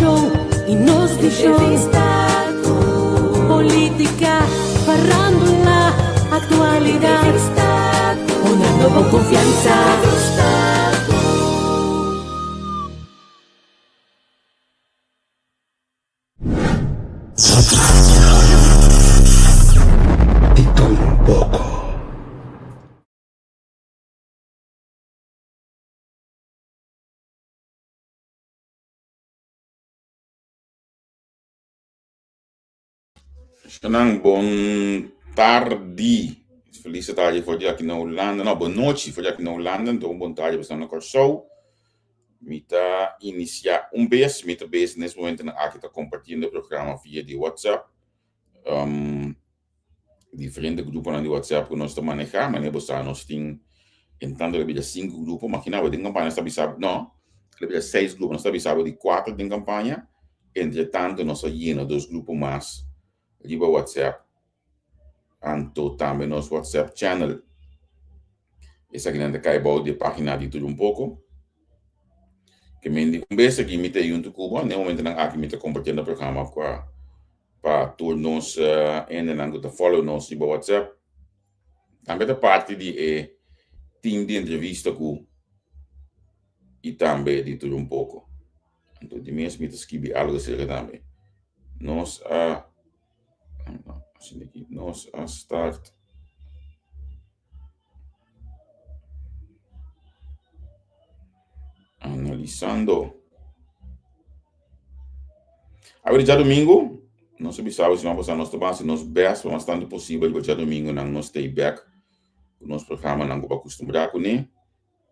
Informashon i nos vishon. Entrevista ku Polítika, farándula, aktualidat. Entrevista ku Honrando bo konfiansa. Entrevista ku. Di tur un poko. Nan bon tardi. Felis tardi for di aki na Hulanda. No, bon nochi for di aki na Hulanda. Anto bon tardi pa esnan na Kòrsou. Mi ta inisiá un bes. Mi ta bes nes momentonan aki ta kompartiendo e programa via di WhatsApp. Um, diferente gruponan di WhatsApp ku nos ta manehá. Manera bo sa nos tin en tanto lo bira sinku grupo. Makina bo den kampaña nos ta bisa, no, lo bira seis grupo. Nos ta bisa bo di kuater den kampaña. Entre tanto nos a yena dos grupo mas riba WhatsApp. Anto tambe nos WhatsApp channel. Esakinan ta kai bou di e página di Tur Un Poko. Ke men di un bes aki mi ta yuntu ku bo. Na e momentonan aki mi ta kompartiendo e programa ku a pa tur nos hendenan ku ta follow nos riba WhatsApp. Tambe ta parti di e team di entrevista ku i tambe di tur un poko. Anto di mes mi ta skibi algo aserka tambe. Nos a nos a start Analisando. Awe di djadumingu, nos a bisa awe siman pasá nos ta basa nos best pa mas tantu posibel riba djadumingunan nos stay back ku nos programanan ku bo a kustumbrá kuné.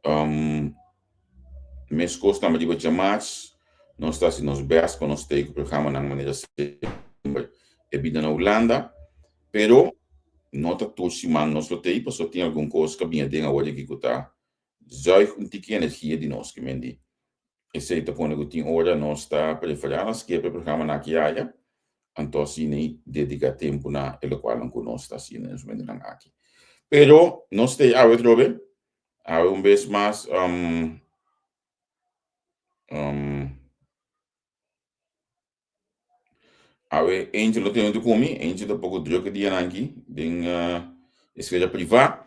Um, meskos tambe riba djamars, nos ta hasi nos best pa nos stay ku programanan manera semper e bida na Hulanda. Pero no ta tur siman nos lo tei pasobra tin algun kos ku a bini aden awor aki ku ta zuig un tiki energia di nos. Ki men di esei ta pone ku tin ora nos ta preferá na skep e programanan aki aya, anto asina i dediká tempu na e lokualnan ku nos ta hasiendo na e momentunan aki. Pero nos tei awe atrobe, awe un bes mas Awe Angel no tin huntu ku mi. Angel ta poko druk e dianan aki den esfera privá.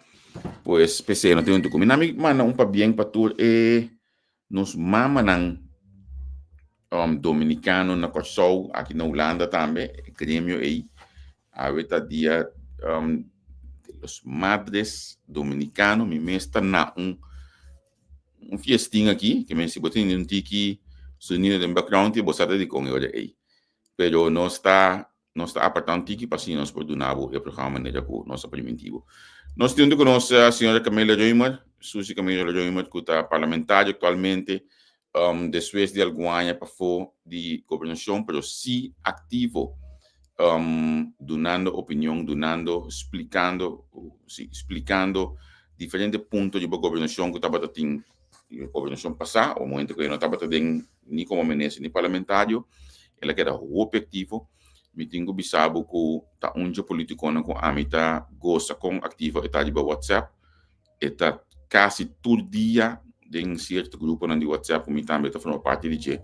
Pues p'esei no tin huntu ku mi. Na mi manda un pabien pa tur e nos mamanan dominikano na Kòrsou, aki na Hulanda tambe, e gremio ei. Awe ta dia de los madres dominikano. Mi mes ta na un Un fiestin aki, ke men si bo tende un tiki sonido den background bo sa ta dikon e ora ei. Pero nos ta nos ta aparta un tiki pa asina nos por duna bo e programa manera ku nos a priminti bo. Nos tin huntu ku nos señora Camila Römer, Suzy Camila Römer ku ta parlamentario aktualmente despues di algun aña pafó di gobernashon pero si aktivo dunando opinion, dunando, splikando, si, splikando diferente punto riba gobernashon ku tabata tin gobernashon pasá o momento ku e no tabata den ni komo minister ni parlamentario el a keda hopi aktivo. Mi tin ku bisa bo ku ta un dje politikonan ku ami ta gosa kon aktivo e ta riba WhatsApp. E ta kasi tur dia den sierto gruponan di WhatsApp ku mi tambe ta forma parti di dje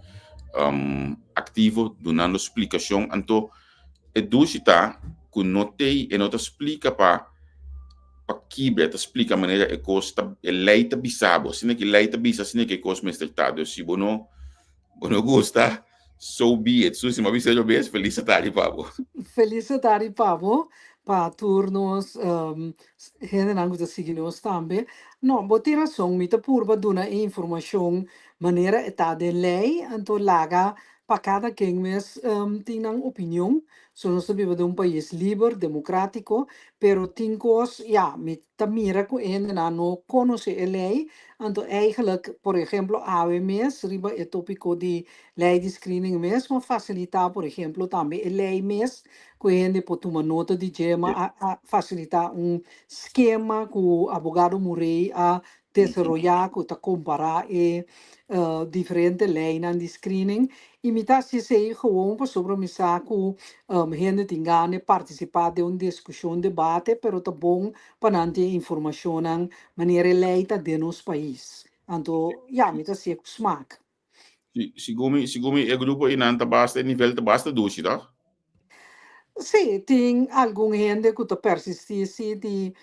aktivo dunando splikashon. Anto e dushi ta ku no tei e no ta splika pa pa kibra, e ta splika manera e kos ta, e lei ta bisa bo, asina ki lei ta bisa asina ki e kos mester ta. Dus si bo no bo no gusta, so be it. Susi, mi a bisa yo bes, felis atari pa bo. Felis atari pa bo, pa tur nos hendenan ku ta sigui nos tambe. No, bo tin rason, mi ta purba duna e informashon manera e ta den lei, anto laga pa kada ken mes tin nan opinion. So nos ta biba den un pais liber, demokratiko, pero tin kos, ya, mi ta mira ku e hendenan no konosé e lei, anto eigenlijk, por ehemplo, awe mes riba e topiko di lei di screening mes, mi a fasilitá, por ehemplo, tambe e lei mes ku e hende por tuma nota di dje, mi a a fasilitá un skema ku abogado Murray a desaroyá ku ta kompará e diferente leinan di screening i mi ta hasi esei gewoon pasobra mi sa ku hende tin gana di partisipá den un diskushon, debate, pero ta bon pa nan tin e informashonnan manera e lei ta den nos pais. Anto ya, mi ta hasié ku smak. Si, segun mi, segun mi e grupo einan ta basta, e nivel ta basta dushi, toch? Sí, tin algun hende ku ta persistí sí di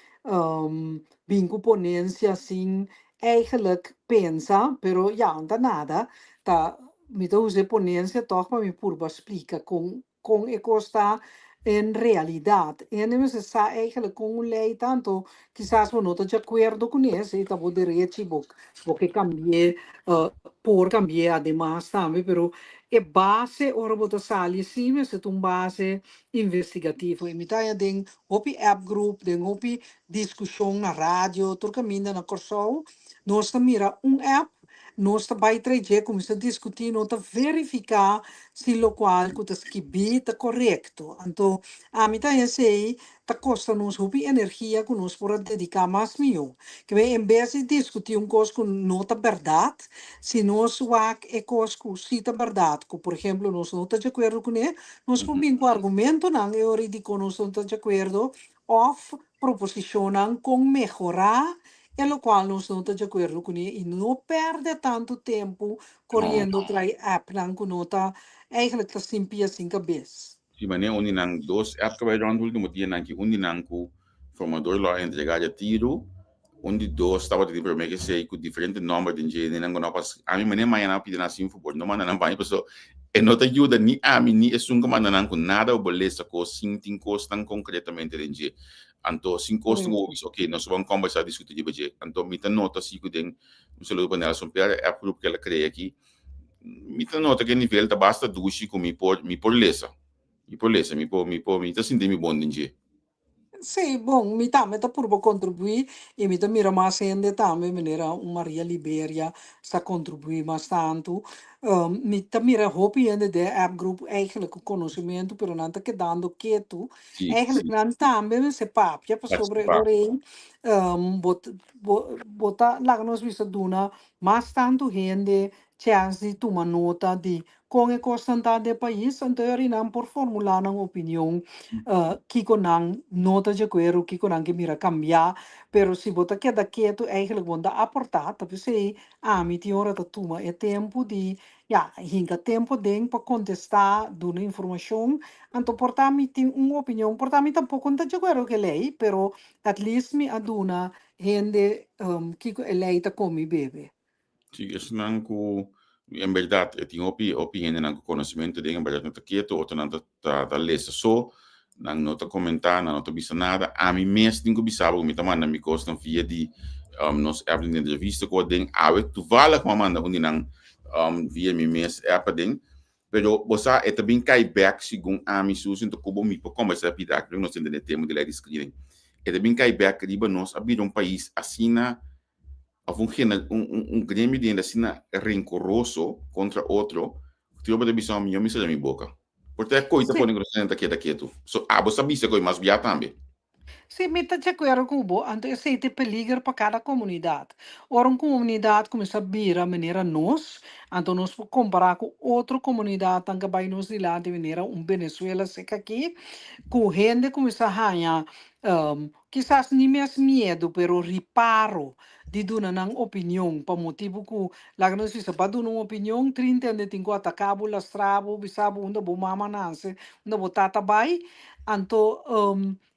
bin ku ponencia sin eigenlijk pensa, pero ya, no ta nada. Ta, mi ta usa e ponencia toch pa mi purba splika kon kon e kos ta en realidat. Hende mester sa eigenlijk kon un lei ta, anto kisas bo no ta di akuerdo kuné, esei ta bo derechi, bo bo ke kambi'é, por kambi'é ademas tambe, pero e base ora bo ta sali si mester ta un base investigativo. I mi ta haña den hopi app group, den hopi diskushon na radio, tur kaminda na Kòrsou, nos ta mira un app. Nos ta bai trae dje kuminsá diskutí, no ta verifiká si lokual ku ta skibí ta korekto. Anto ami ta esei ta kosta nos hopi energia ku nos por a dediká mas mihó. Ke en bes di diskutí un kos ku no ta bèrdat, si nos wak e kos ku si ta bèrdat, ku por ehemplo nos no ta di akuerdo kuné, nos por bin ku argumentonan e ora dikon nos no ta di akuerdo òf proposishonnan kon mehorá e lokual nos no ta di akuerdo kuné i no pèrdè tantu tempu koriendo trai appnan ku no ta eigenlijk ta sin pia sin kabes. Si manera un di nan dos app ta bai rònt ultimo dianan ki un di nan ku formador lo a entregá dja tiru, un di dos tabata tin promé ke esei ku diferente nòmber den dje nan ku no a pas ami manera mañana a pidi nan sin fabor no manda nan pa mi pasobra e no ta yuda ni ami ni esun ku manda nan ku nada bo lesa kos sin tin kosnan konkretamente den dje anto sin kosnan ku bo bisa ok nos ban kombersá diskutí riba dje anto mi ta nota si ku den un saludo pa Nelson Piar e app group ku el a krea aki mi ta nota ku e nivel ta basta dushi ku mi por mi por lesa mi por lesa mi por mi por mi ta sinti mi bon den dje. Sí, bon, mi tambe ta purba kontribuí i mi ta mira mas hende tambe, manera un Maria Liberia sa kontribuí mas tantu. Mi ta mira hopi hende den e app group eigenlijk ku konosementu, pero nan ta kedando ketu. Eigenlijk nan tambe mester papia pasobra e Partisipá. ora ei bo bo bo ta laga nos bisa duna mas tantu hende chèns di tuma nota di Kon e kosnan ta den pais, anto e orinan por formulá nan opinion, kiko nan no ta djakuerdo, kiko nan ke mira kambiá. Pero si bo ta keda ketu, eigenlijk bo no ta aportá. Ta p'esei ami tin ora ta tuma e tempu di, ya, hinka tempu aden pa kontestá, duna informashon. Anto por ta mi tin un opinion, por ta mi tampoko no ta djakuerdo ku e lei, pero at least mi a duna hende kiko e lei ta komi bebe. Sí, esnan ku en bèrdat e tin hopi hopi hendenan ku konosementu den en bèrdat no ta ketu, otronan ta ta ta lesa so, nan no ta komentá, nan no ta bisa nada. Ami mes tin ku bisa bo ku mi ta manda mi kosnan via di nos app di entrevista ku aden awe toevallig mi a manda un di nan via mi mes app aden. Pero bo sa e ta bin kai bèk segun ami su sinto ku bo mi por kombersá pida aki nos tende den e tema di lei di screening. E ta bin kai bèk riba nos a bira un pais asina of un gene un un un gremio di hende asina rencoroso contra otro, ku tin bo ta bisa mi, yo mi sera mi boka. Por ta e koi ta pone ku nos ta keda ketu. So abo sa bisa koi mas bia tambe. Sí, mi ta di akuerdo ku bo, anto esei ta e peliger pa kada komunidat. Ora un komunidat kuminsá bira manera nos, anto nos por kompará ku otro komunidatnan ku a bai nos dilanti manera un Venezuela seka aki, ku hende kuminsá haña Kisas ni mes miedu, pero riparo di duna nan opinion, pa motibu ku, laga nos bisa, pa duna un opinion, trinta hende tin ku ataká bo, lastra bo, bisa bo unda bo mama nase, unda bo tata bai. Anto,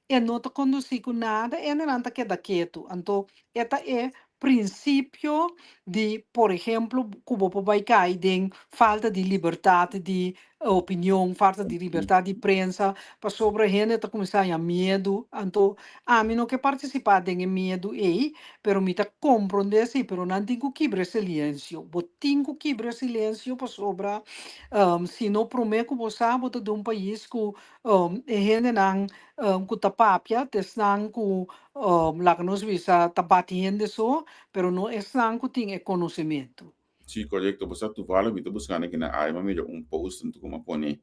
e no ta kondusí ku nada, hendenan ta keda ketu. Anto, e ta e prinsipio di, por ehemplo, ku bo por bai kai den falta di libertat di opinion, falta di libertat di prensa, pasobra hende ta kuminsá haña miedu. Anto ami no ke partisipá den e miedu ei, pero mi ta komprondé si, pero nan tin ku kibra e silensio. Bo tin ku kibra e silensio pasobra si no promé ku bo sa bo ta den un pais ku e hendenan ku ta papia ta esnan ku laga nos bisa ta bati hende so, pero no esnan ku tin e konosementu. Sí, korekto. Bo sa toevallig mi ta buskando aki na aya, mi a mira un post anto ku mi a pone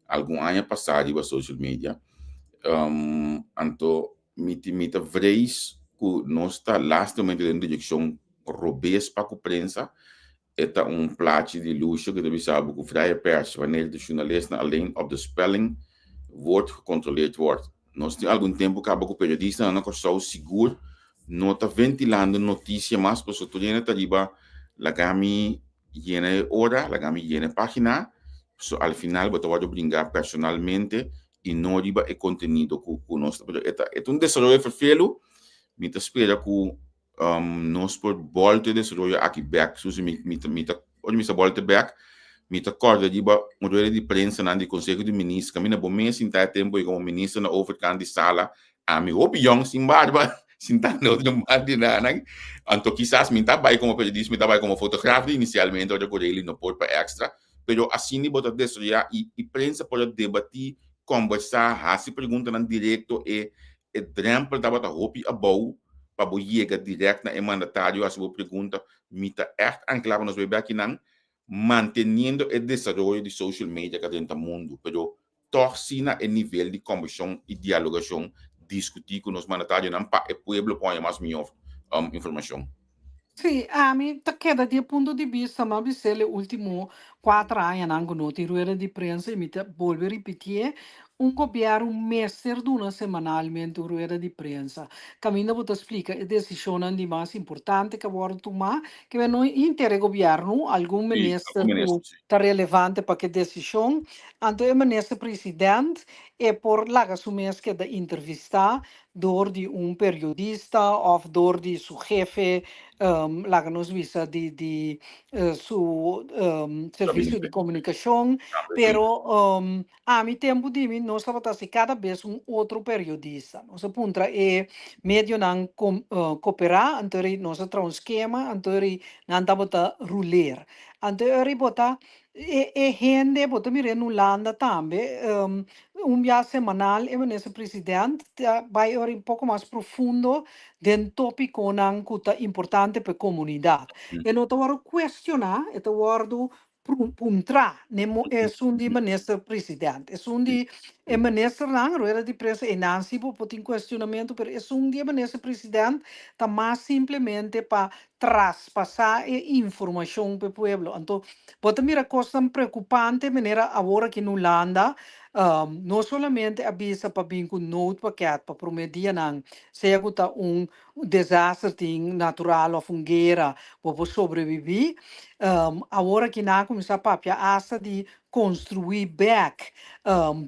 algun aña pasá riba social media. Anto mi ti mi ta vrees ku nos ta lastimamente den un direkshon robes pa ku prensa. E ta un plachi di Lucio ku ta bisa bo ku vrije pers wanneer de journalisten alleen op de spelling wordt gecontroleerd wordt. Nos tin algun tempu kaba ku periodistanan na Kòrsou sigur no ta ventilando notisia mas pasobra tur hende ta riba laga mi. yena e ora, laga mi yena e página, so al final bo ta wòrdu bringa personalmente i no riba e kontenido ku nos ta. Pero e ta e ta un desaroyo ferfelu, mi ta spera ku nos por bòlta e desaroyo aki bèk. Susi, mi mi ta mi ta ora mi sa bòlta bèk, mi ta kòrda riba un rueda di prensanan di Konseho di Minister, kaminda bo mes sinta e tempu ei komo minister na overkant di sala, ami hopi yòn sin barba sintá na otro banda di nan. Anto kisas mi ta bai komo periodista, mi ta bai komo fotograaf inisialmente ora ku Rayleigh no por pa extra, pero asina bo ta desaroyá i prensa por a debatí, kòmbersá, hasi preguntanan direkto, e e drempel tabata hopi abou pa bo yega dirèkt na e mandatario hasi bo pregunta. Mi ta ègt anklá pa nos bai bèk kinan, manteniendo e desaroyo di social media ka drenta mundu, pero tòg si na e nivel di kòmbersashon i dialogashon diskutí ku nos mandatarionan pa e pueblo por haña mas mihó informashon. Sí, ami ta keda di e punto di bista, m'a bis'el e último kuater añanan ku no tin rueda di prensa i mi ta bolbe ripitié, un gobièrnu mester duna semanalmente un rueda di prensa kaminda bo ta splika e desishonnan di mas importante ku a wòrdu tumá, ke no henter e gobièrnu, algun minister ku ta relevante pa ke desishon, anto e minister president e por laga su mes keda intervistá dor di un periodista of dor di su hefe, laga nos bisa di di su servicio di comunicacion, pero ami tempo di mi nos tabata haci cada bes un otro periodista, nos a puntra e medionan coopera, anto eri nos a traha un skema, anto eri nan tabata ruler, anto eri bo ta e e hende bo ta mira en Hulanda tambe un bia semanal e minister president ta bai ora un poko mas profundo den topiconan ku ta importante pa e komunidat. E no ta wòrdu kuestioná, e ta wòrdu puntrá n'e esun di minister president. Esun di e ministernan, rueda di prensa einan si bo por tin kuestionamentu, pero esun di e minister president ta mas simplemente pa traspasá e informashon pa e pueblo. Anto bo ta mira kosnan preokupante manera awor aki na Hulanda, no solamente a bisa pa bin ku noodpakket pa promé dianan, sea ku ta un desaster tin natural òf un guera bo por sobrebibí, awor aki nan a kuminsá papia asta di konstruí bèk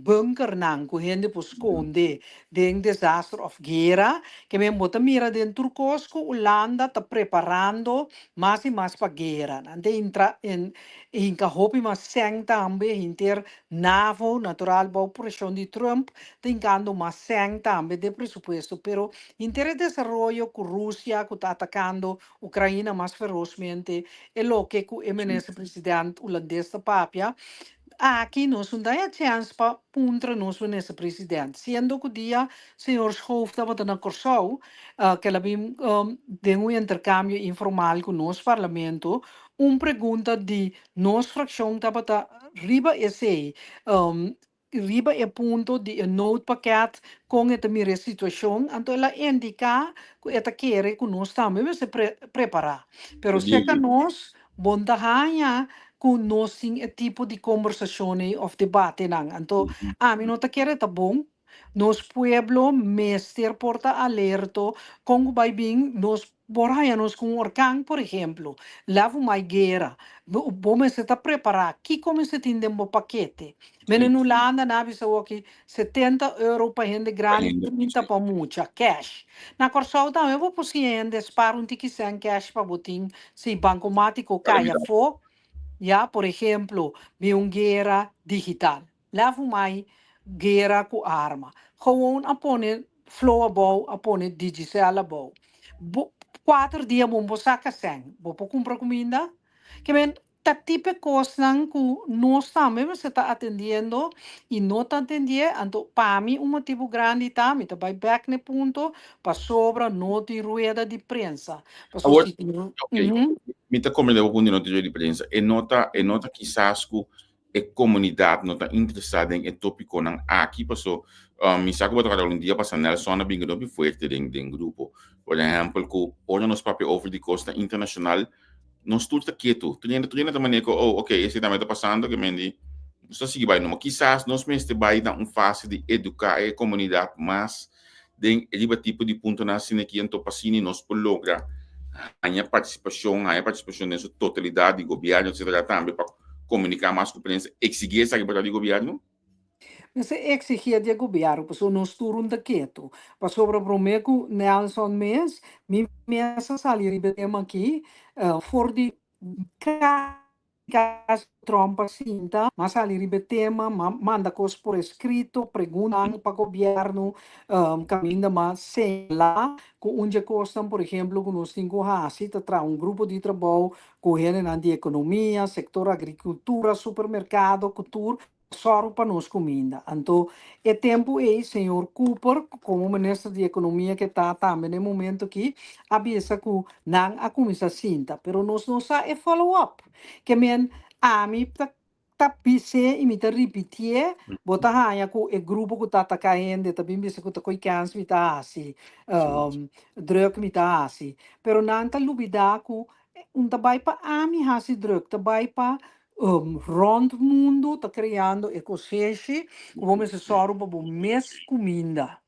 bunkernan ku hende por skonde den desaster òf guera. Ke men bo ta mira den tur kos ku Hulanda ta preparando mas i mas pa guera. Nan ta intra en hinka hopi mas sèn tambe, hinter NAVO, natural bou preshon di Trump, ta hinkando mas sèn tambe den presupuesto. Pero hinter e desaroyo ku Rusia ku ta atakando Ukraina mas ferozmente e loke ku e minister president hulandes ta papia. Aki nos no ta haña chèns pa puntra nos minister president, siendo ku dia señor Schoof tabata na Kòrsou, ke el a bin den un interkambio informal ku nos parlamento, un pregunta di nos frakshon tabata riba esei. Riba e punto di e noodpakket kon e ta mira e situashon, anto el a indiká ku e ta kere ku nos tambe mester pre prepará. Pero serka nos bon ta haña ku nos tin e tipo di kombersashon ei òf debatenan. Anto ami no ta kere ta bon. Nos pueblo mester por ta alerto kon ku bai bin nos Por haña nos ku un orkan, por ehemplo, laf un mai guera, bo bo mester ta prepará. Kiko mester tin den bo pakete? Men en Hulanda nan a bisa awor 70 euro pa hende grandi, 30 pa mucha, cash. Na Kòrsou tambe bo por siña hende spar un tiki sèn cash pa bo tin si bankomátiko kai afó, ya, por ehemplo, bin un guera digital. Laf mai guera ku arma. Gewoon a pone Flow abou, a pone Digicel abou. Bo kuater dia bo por saka sèn, bo por kumpra kuminda. Ke men ta tipo e kosnan ku nos tambe mester ta atendiendo i no ta atendié. Anto pa mi un motibu grandi ta, mi ta bai bèk na e punto, pasobra no tin rueda di prensa. Pasobra Awor, si tin, ok, mi ta komprendé bo punto di no tin rueda di prensa. E no ta, e no ta kisas ku e komunidat no ta interesá den e tópikonan aki paso mi sa ku bo ta kòrda un dia pasa Nelson a binga hopi fuerte den den grupo. Por ehèmpel ku ora nos papia over di kosnan internashonal nos tur ta ketu. Tur hende tur hende ta manera ku oh oke esei tambe ta pasando ke men di nos ta sigui bai numa. Kisas nos mester bai na un fase di eduká e komunidat mas den riba tipo di puntonan asina aki anto pa asina nos por logra Haña partisipashon den su totalidat di gobièrnu, etc. Tambe pa komuniká mas ku prensa, eksigí esaki pa di gobièrnu? Mester eksigí di gobièrnu, pasobra nos tur un ta ketu. Pasobra promé ku Nelson mes, mi mes a sali riba e tema aki, for di kas Trump a sinta, m'a sali riba e tema, m'a manda kos por eskrito, pregunta pa gobièrnu, kaminda m'a señalá ku un di e kosnan, por ehemplo, ku nos tin ku hasi, ta traha un grupo di trabou ku hendenan di ekonomia, sektor agrikultura, supermerkado, ku tur, sòru pa nos kuminda. Anto, e tempu ei, señor Cooper, komo minister di ekonomia ku ta tambe na e momento aki, a bisa ku nan a kuminsá sinta, pero nos no sa e follow up. Ke men ami ta bis'é i mi ta ripitié, bo ta haña ku e grupo ku ta ataká hende ta bin bisa ku ta koi kèns mi ta hasi, drùk mi ta hasi. Pero nan ta lubidá ku un ta bai pa ami hasi drùk, ta bai pa rònt mundu ta kreando e koseshi ku bo mester sòru pa bo mes kuminda.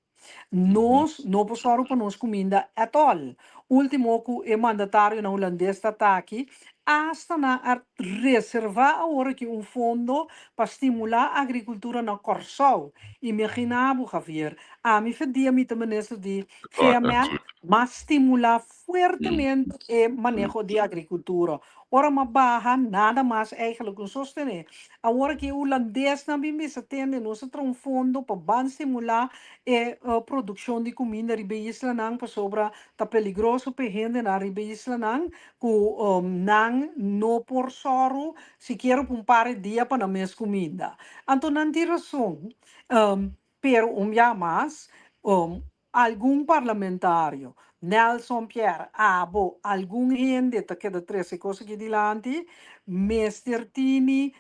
Nos no por sòru pa nos kuminda at all. Último ku e mandatarionan hulandes ta aki, asta nan a reservá awor aki un fondo pa stimulá agrikultura na Kòrsou. Imaginá bo, Javier, ami fe dia mi ta minister di GMN, m'a stimulá fuertemente e maneho di agrikultura. Ora m'a baha, nada mas eigenlijk un sostené. Awor aki e hulandesnan bin bisa tende, nos a traha un fondo pa ban stimulá e produkshon di kuminda riba e islanan pasobra ta peligroso pa e hendenan riba e islanan ku nan no por sòru sikiera pa un par di dia pa nan mes kuminda. Anto nan tin rason, pero un bia mas algun parlamentario, Nelson Pierre, abo, algun hende ta keda trese kos aki dilanti, mester tini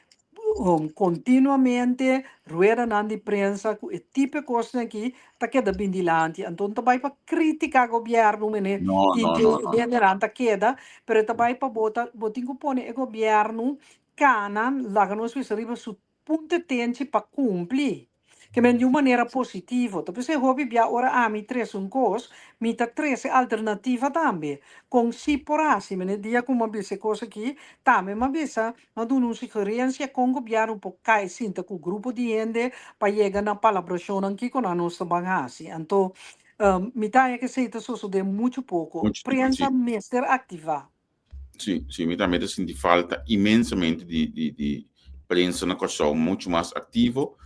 kontinuamente ruedanan di prensa ku e tipo e kosnan aki ta keda bin dilanti. Anto no ta bai pa kritiká gobièrnu mene No, tin no, ke no, no. hendenan ta keda, pero e ta bai pa bo ta bo tin ku pone e gobièrnu kana laga nos bisa riba su punto tenchi pa kumpli. Ke men di un manera positivo. Ta p'esei hopi bia ora ami trese un kos, mi ta trese alternativa tambe. Kon si por hasi, mene dia ku mi a bisa e kos aki, tambe mi a bisa, mi a duna un sugerensia kon gobièrnu por kai sinta ku grupo di hende pa yega na palabrashonnan kiko nan nos ta ban hasi. Anto, mi ta haña ku esei ta sosodé muchu poko. Muchu, Prensa mester aktivá. Sí, mi tambe ta sinti falta inmensamente di prensa na Kòrsou muchu mas aktivo.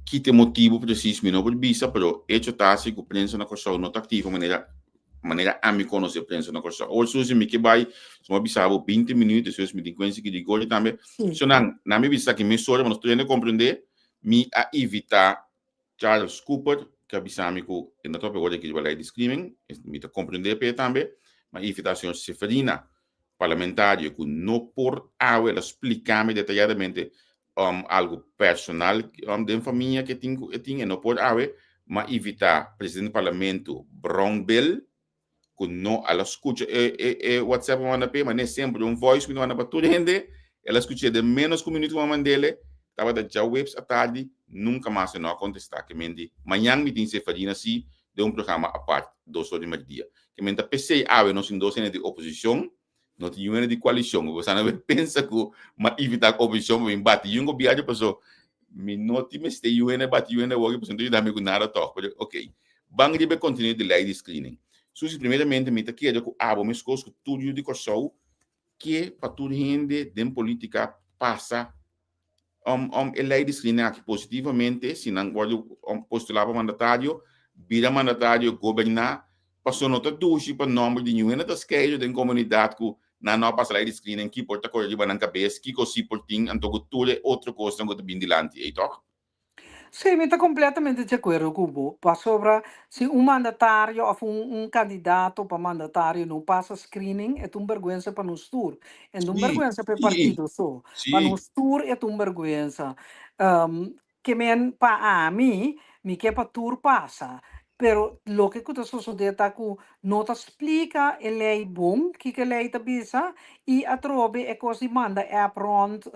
Ki ta e motibu presis mi no por bisa, pero echo ta si ku prensa na Kòrsou no ta aktivo manera ami konosé prensa na Kòrsou. Awor Suzy mi ke bai, suma bisa bo 20 minüt, despues mi tin kuensi ki di goli tambe. So nan mi bisa ki mesora, nos tur hende komprendé, mi a invitá Charles Cooper, ku a bisa mi ku e no ta papia ora di riba lei di screening, mi ta komprendé p'e tambe, mi a invitá señor Seferina, parlamentario, ku no por awe el a splika mi detayadamente algu personal den famia ku e tin ku e tin, e no por awe, mi a invitá presidente di parlamento Brownbill, ku no a la skucha e WhatsApp ku mi a manda p'e, manera semper un voice mi ta manda pa tur hende, el a skuch'é den ménos ku un minuto ku mi a mand'é, tabata djaweps atardi, nunka mas e no a kontestá. Ke men di, mañan mi tin Seferina si den un programa apart, 2 or di merdia. Ke men ta p'esei awe nos tin dos hende di oposishon, no tin niun hende di koalishon. Bo sa no pensa ku m'a invitá oposishon pa bin bati yun gobièrnu paso mi no tin mester yu hende bati yu hende awor pasobra no ta yuda mi ku nada tòg. Pero ok, ban riba e kontenido di lei di screening. Susi, primeramente mi ta kere ku abo meskos ku tur yu di Kòrsou ke pa tur hende den politika pasa e lei di screening aki positivamente, si nan wòrdu postulá pa mandatario, bira mandatario, goberná, pasobra no ta dushi pa nòmber di niun hende ta skeiru den komunidat ku nan no a pasa lei di screening, ki por ta kore riba nan kabes, kiko si por tin, anto ku tur e otro kosnan ku ta bin dilanti ei, tòg? Sí, mi ta kompletamente di akuerdo ku bo. Pasobra si un mandatario òf un kandidato pa mandatario no pasa screening, e ta un bèrgwensa pa nos tur. E no un bèrgwensa pa e partido so. Pa nos tur e ta un bèrgwensa. Ke men pa ami, mi ke pa tur pasa. Pero loke ku ta sosodé ta ku no ta splika e lei bon, kiko e lei ta bisa, i atrobe e kos di manda app rònt,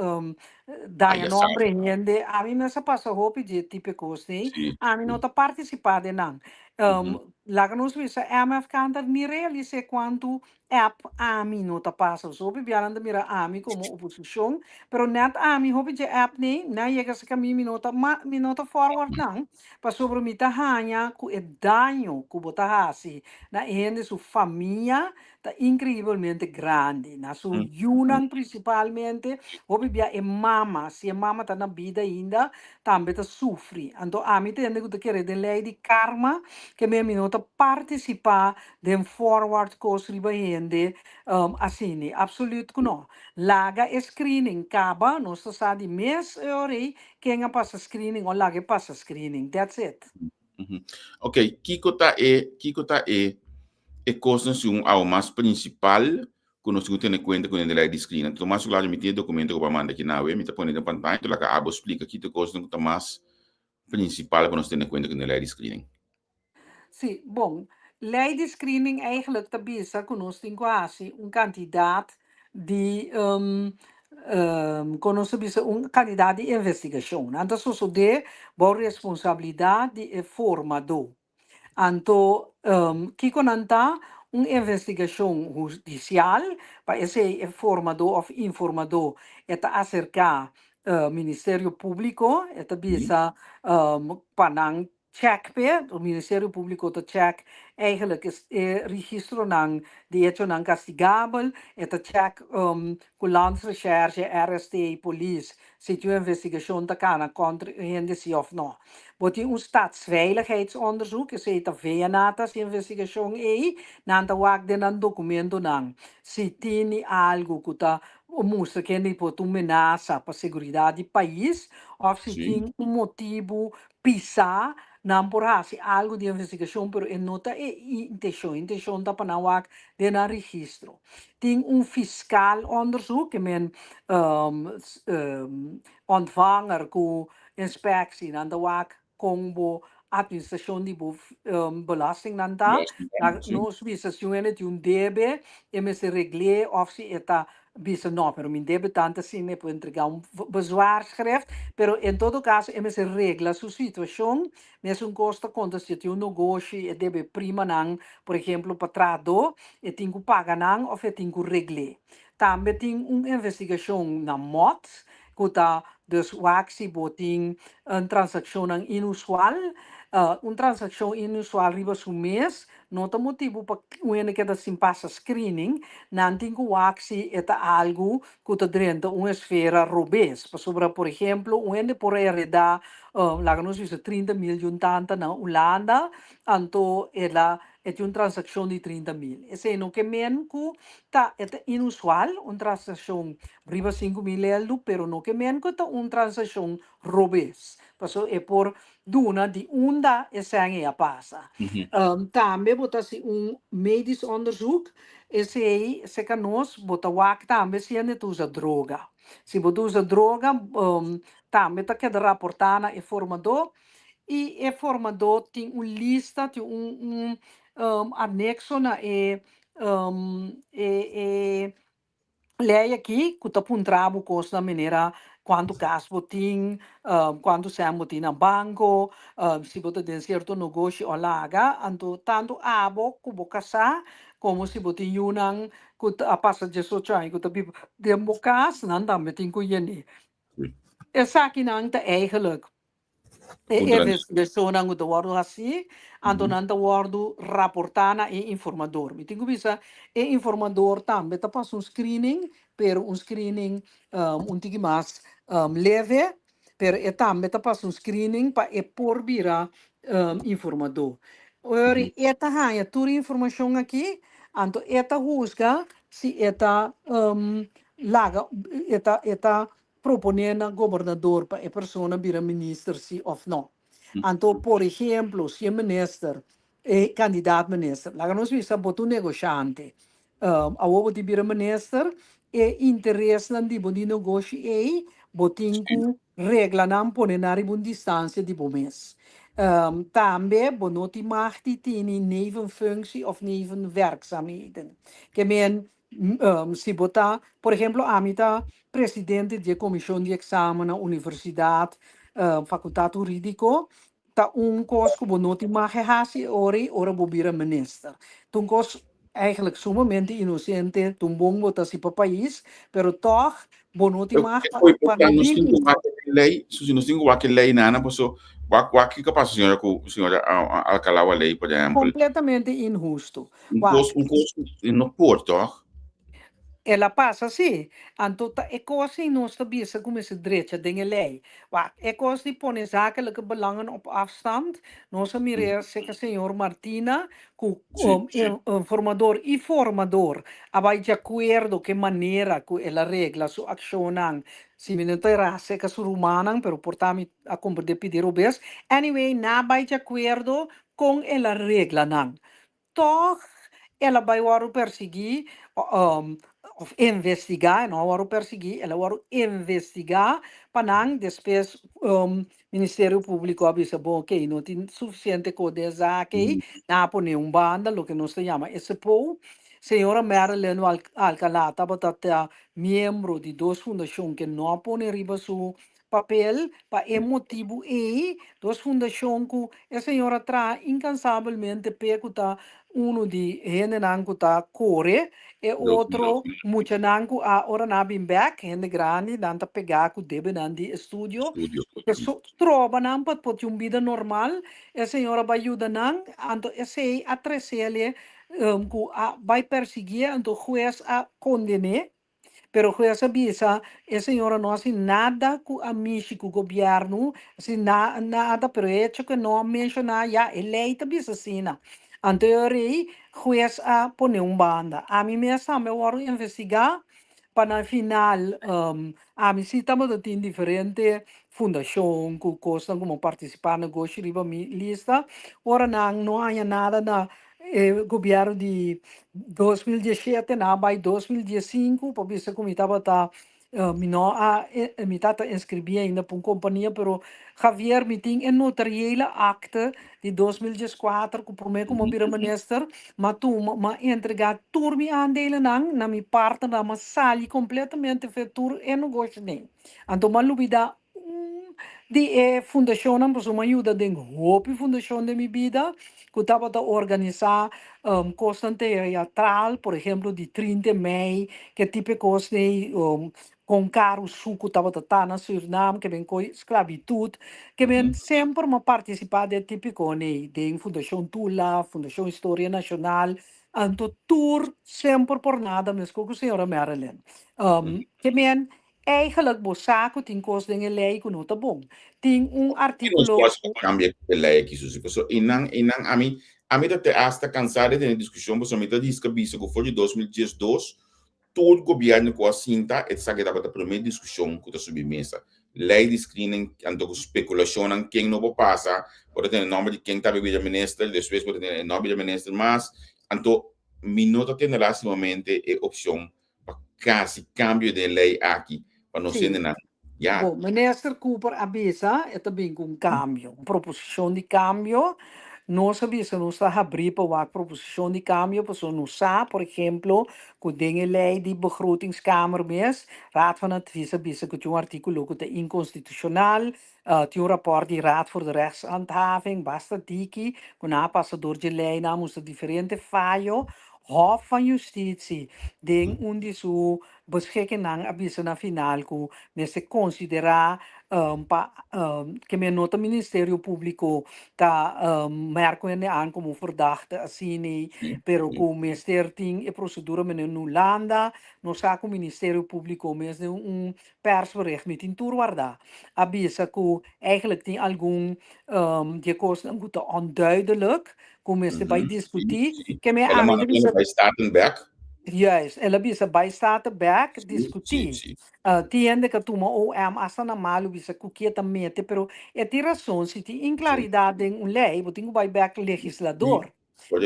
daña Aya nombre sa. hende. Ami mes a pasa hopi di e tipo e kos ei. Ami no ta partisipá den nan. Laga nos bisa MFK ta ni realis'é kuantu app ami no ta pasa. So hopi biaha nan ta mira ami komo oposishon, pero nèt ami hopi dje app nei nan yega serka mi, mi no ta ma mi no ta forward nan, pasobra mi ta haña ku e daño ku bo ta hasi na e hende su famia ta inkreibelmente grandi, na su yunan prinsipalmente, hopi bia e mama, si e mama ta na bida ainda, tambe ta sufri. Anto ami ta hende ku ta kere den lei di karma, ke mi no ta partisipá den forward kos riba hende asina. Absoluut ku no. Laga e screening kaba, nos ta sa di mes e ora ei ken a pasa screening o laga e pasa screening. That's it. Ok, kiko ta e kosnan segun awo mas prinsipal ku nos tin ku tene kuenta ku den lei di screening? Anto mas klaro mi tin e dokumento ku bo a manda aki nawe, mi ta pone den pantaya, anto laga abo splika ki ta e kosnan ku ta mas prinsipal ku nos tene kuenta ku den lei di screening. Sí, bon, lei di screening eigenlijk ta bisa ku nos tin ku hasi un kantidat di kon nos ta bisa un kantidat di investigashon. Nan ta sosodé bou responsabilidat di e formadó. Anto kiko nan ta? Un investigashon hudisial, pa esei e formadó òf informadó e ta aserká Ministerio Públiko, e ta bisa pa nan check p'e, Ministerio Públiko ta check eigenlijk e registronan di echonan kastigabel, e ta check ku Landsrecherche, RST, polis, si tin un investigashon ta kana kontra e hende si òf no. Bo tin un staatsveiligheidsonderzoek, esei ta VNA ta hasi investigashon ei, nan ta wak den nan dokumentonan si tini algu ku ta mustra kende por ta un menasa pa seguridat di pais òf si tin un motibu pisá, nan por hasi algu di investigashon pero e no ta e inteshon, e inteshon ta pa nan wak den nan registro. Tin un fiskaal onderzoek, ke men ontvanger ku inspeksie, nan ta wak kon bo administrashon di bo belastingnan ta. Nos bisa si un hende tin un debe e mester regl'é òf si e ta bisa no, pero mi debe tantu asina e por entrega un bezwaarschrift, pero en todo caso e mester regla su situacion, mesun cos ta conta si e tin un negoshi e debe primanan, por ehemplo pa trahadó, e tin cu paga nan of e tin cu regl'é. Tambe tin un investigacion na mot cu ta dus wak si bo tin un transaccionnan inusual, un transaccion inusual riba su mes No ta motibu pa un hende keda sin pasa screening, nan tin ku wak si e ta algu ku ta drenta un esfera robes. Pasobra, por ehemplo, un hende por heredá, laga nos bisa 30 mil di un tanta na Hulanda, anto el a e tin un transakshon di 30 mil. Esei no ke men ku ta e ta inusual, un transakshon riba 5000 eldu, pero no ke men ku ta un transakshon robes. Pasobra e por duna di unda e sèn ei a pasa. Tambe bo ta hasi un medisch onderzoek, esei serka nos bo ta wak tambe si hende ta usa droga. Si bo ta usa droga tambe ta keda raportá na e formadó i e formadó tin un lista, tin un un anekso na e e e Lei aki ku ta puntra bo kosnan manera kuantu kas bo tin, kuantu sèn bo tin na banko, si bo ta den sierto nogoshi o laga. Anto tantu abo ku bo kasá komo si bo tin yunan ku a pasa diesocho aña ku ta biba den bo kas, nan tambe tin ku yen'é. Esakinan ta eigenlijk E investigashonnan ku ta wòrdu hasí, anto nan ta wòrdu raportá na e informador. Mi tin ku bisa e informador tambe ta pasa un screening, pero un screening un tiki mas leve, pero e tambe ta pasa un screening pa e por bira informadó. Ora e ta haña tur e informashon aki, anto e ta husga si e ta laga, e ta proponé na gobernador pa e persona bira minister si of no. Anto, por ehemplo, si e minister, e kandidaat minister, laga nos bisa bo ta un negoshante, awor bo tin bira minister, e interesnan di bo di negoshi ei, bo tin ku regla nan, pone nan riba un distansia di bo mes. Tambe bo no tin mag di tini nevenfunctie of nevenwerkzaamheden. Ke men Si bo ta, por ehemplo, ami ta presidente di e komishon di eksamen na universidat, fakultat hurídiko, Ta un kos ku bo no tin mag hasi e ora ei ora bo bira minister. Ta un kos eigenlijk sumamente inosente, ta un bon bo ta hasi pa pais, pero tòg bo no tin mag pa pa no Nos bin tin ku wak e lei, Susi, nos tin ku wak e lei nana, paso wak wak kiko pasa señora ku señora Alcalá a lei, por ehèmpel. Kompletamente inhusto. Un Wak. kos, un kos ku no por tòg? El a pasa sí. Anto ta e kos ei nos ta bisa ku mester drecha den e lei. Wak, e kos di pone zakelijke belangen op afstand, nos a mir'é serka señor Martina ku informador i formador a bai di akuerdo ku e manera ku el a regla su akshonnan. Si mi no ta erá serka su rumannan, pero por ta mi a komprendé pidi robes. Anyway, nan a bai di akuerdo kon el a regla nan. Tòg el a bai wòrdu persiguí òf investigá, e no a wòrdu persiguí, el a wòrdu investigá pa nan. Despues Ministerio Públiko a bisa, bon okey, no tin sufisiente kos den esaki, nan a pone un banda, loke nos ta yama e sepou. Señora Marilyn Alcalá tabata ta miembro di dos fundashon ke no a pone riba su papel pa e motibu ei, dos fundashon ku e señor a traha inkansabelmente p'e ku ta unu di hendenan ku ta kore, e otro muchanan ku a ora nan a bin bèk, hende grandi, nan ta pegá ku debenan di estudio, e troba nan pa por tin un bida normal, e señor a bai yuda nan, anto esei a tres'el ku a bai persiguié, anto hues a konden'é. Pero hues a bisa, e señora no hasi nada ku a mishi ku gobièrnu, hasi nada, pero e hecho ku e no a menshoná ya e lei ta bisa asina. Anto e ora ei hues a pone un banda. Ami mes tambe a wòrdu investigá, pa na final ami si tabata tin diferente fundashon ku kosnan ku mi a partisipá negoshi riba mi lista, ora nan no haña nada na E gobierno di 2017 nan a bai 2015 pa bisa ku mi tabata mi no a mi tata inscribí ainda pa un kompania pero Javier mi tin e notariële akte di 2014 ku promé ku mi a bira minister m'a tuma m'a entregá tur mi aandelennan na mi partnernan m'a sali kompletamente fe tur e negoshi den anto m'a lubidá Un di e fundashonnan, pasobra mi a yuda den hopi fundashon den mi bida, ku tabata organisá kosnan teatral, por ehemplo di 30 mei, ke tipo e kos ei, kon karu suku tabata ta na Surinam, ke men koe sklabitut, ke men semper mi a partisipá den e tipikonan ei, den Fundashon Tula, Fundashon Historia Nashonal, anto tur semper por nada meskos ku señora Marilyn. Ke men Eigenlijk bo sa ku tin kos den e lei ku no ta bon. Tin un Ki nos artíkulo. por hasi pa kambia e lei aki, Susi? Pasobra einan, einan ami, ami ta te asta kansá di tene diskushon pasobra mi ta riska bisa ku for di 2012 tur gobièrnu ku a sinta esaki tabata promé diskushon ku ta subi mesa. Lei di screening anto ku spekulashonnan ken no por pasa, bo ta tene nòmber di ken ta bira minister, despues bo ta tene e no bira minister mas. Anto mi no ta tene lastimamente e opshon pa casi cambio den ley aki pa nos hendenan ya. Bo, Minister Cooper a bisa e ta bin cu un cambio, un proposicion di cambio. Nos a bisa nos ta habri pa wak proposicion di cambio pasobra nos sa, por ehemplo, cu den e ley di begrotingskamer mes, Raad van Advies a bisa cu tin un articulo cu ta inconstitucional, tin un rapport di Raad voor de Rechtshandhaving, basta diki, cu nan a pasa door dje ley, nan a mustra diferente fayo. Hof van Justitie den un di su beschikkingnan a bisa na final cu mester considera pa ke men no ta Ministerio Publico ta merk hende aan como verdachte asina, pero cu mester tin e procedura menen na Hulanda. Nos sa cu Ministerio Publico mes den un persbericht, mi tin tur warda, a bisa cu eigenlijk tin algun di e cosnan cu ta onduidelijk, cu mester bay discuti, ke men El a ami manda ta bisa. bay Staten bek. Juist, el a bisa bay Staten bek discuti. Tin hende cu a tuma OM hasta na malu bisa cu kie ta mete, pero e tin razon, si tin inclaridad den un ley, bo tin cu bay bek legislador.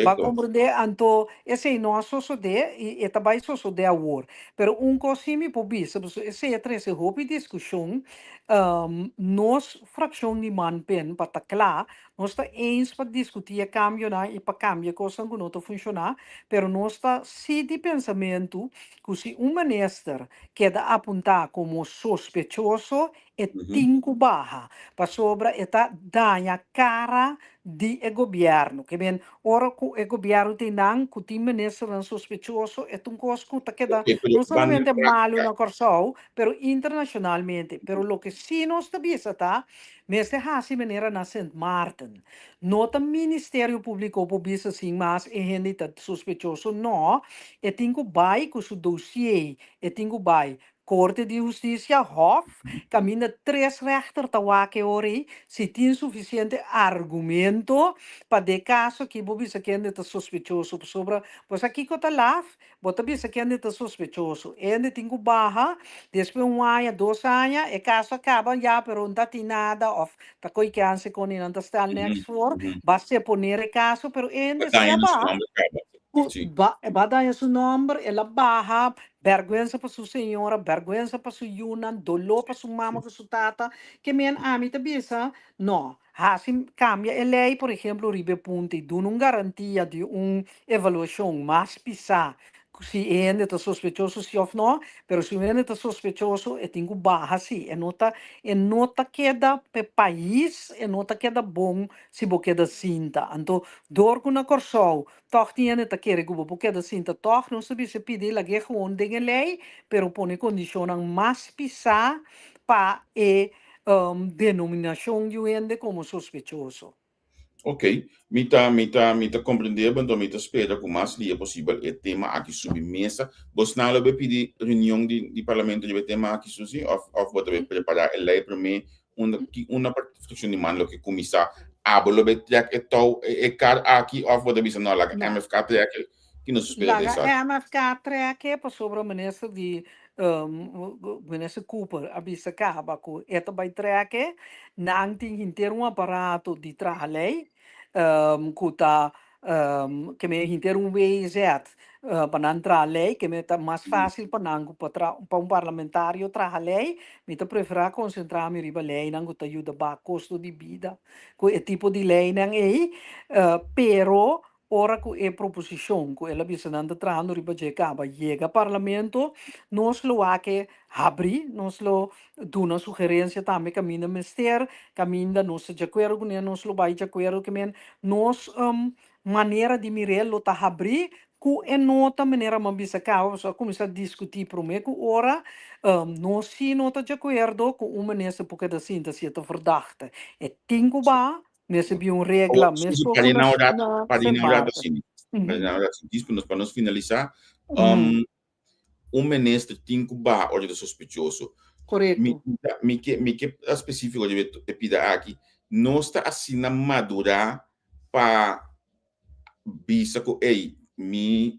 Ba comprende? Anto esey no a sosode y e ta bay sosode awor. Pero un cos si mi por bisa, pasobra esey a trece hopi discusion, nos fraccion di Manpen, pa ta cla, nos ta eens pa discuti e cambionan y pa cambia e cosnan cu no ta funciona, pero nos ta si di pensamento cu si un minister keda apunta como sospechoso, E tin ku baha, pasobra e ta daña kara di e gobièrnu. Ke men, ora ku e gobièrnu tin nan ku tin ministernan sospechoso, e ta un kos ku ta keda Ok, pero no ban den solamente malu práktika. na Kòrsou, pero internashonalmente. Pero loke sí nos ta bisa ta, mester hasi manera na Sint Maarten. No ta Ministerio Públiko por bisa sin mas e hende ta sospechoso, no. E tin ku bai ku su dosié, e tin ku bai Korte di Hustisia, Hof, kaminda tres rèchter ta wak e ora ei si tin sufisiente argumento pa de kaso aki bo bisa kende ta sospechoso. Pasobra bo sa kiko ta laf? Bo ta bisa kende ta sospechoso. Hende tin ku baha, despues un aña, dos aña, e kaso a kaba ya pero no ta tin nada òf ta ko'i kènse kon i nan ta stel nèks for, ba seponer e kaso pero Ba hende si daña a su baha. nòmber kaba. Ku Sí. ba ba daña su nòmber, el a baha, bèrgwensa pa su señora, bèrgwensa pa su yunan, doló pa su mama ku su tata. Ke men ami ta bisa, no, hasi kambia e lei, por ehemplo, riba e punto i duna un garantia di un evaluashon mas pisá ku si e hende ta sospechoso si òf no, pero si un hende ta sospechoso e tin ku baha si, e no ta e no ta keda p'e pais, e no ta keda bon si bo keda sinta. Anto dor ku na Kòrsou Tòg tin hende ta kere ku bo por keda sinta tòg. Nos ta bisa pidi lag'é gewoon den e lei, pero pone kondishonnan mas pisá pa e denominashon di un hende komo sospechoso. Ok, mi ta mi ta mi ta komprendé bo, anto mi ta spera ku mas lia posibel e tema aki subi mesa. Bosnan lo be pidi reunion di di parlamento riba e tema aki, Susie, òf òf bo ta be prepará e lei promé Unda ki una fraccion di man lo ke kuminsá? Abo lo be trek e tou e kar aki òf bo ta bisa no laga No. MFK trek e? Ki nos spera di Laga esaki? MFK trek e pasobra minister di minister Cooper a bisa kaba ku e ta bai trek e. Nan tin henter un aparato di traha lei ku ta Ke men henter un WZ pa nan traha lei, ke men ta mas fácil pa nan ku pa tra pa un parlamentario traha lei. Mi ta preferá konsentrá mi riba leinan ku ta yuda baha kosto di bida ku e tipo di leinan ei. Pero ora ku e proposishon ku el a bisa nan ta trahando riba dje kaba yega parlamento, nos lo wak e habrí, nos lo duna sugerensia tambe kaminda mester, kaminda nos ta djakuerdo kuné, nos lo bai djakuerdo ke men nos manera di mir'é lo ta habrí ku e no ta manera mi a bisa kaba, pasobra a kuminsá diskutí promé ku ora nos si no ta djakuerdo ku un minister por keda sinta si e ta verdachte. E tin ku ba, mester bin un regla Awor, Suzy, meskos pa ku di na nan un rato, na pa di Sint nan un rato Maarten. asina, pa di nan un rato asina, djis pa nos finalisá, un minister tin ku baha ora ta sospechoso. Mi Korekto. mi ke mi ke ta spesífiko riba e pida aki. Nos ta asina madurá pa bisa ku ey, mi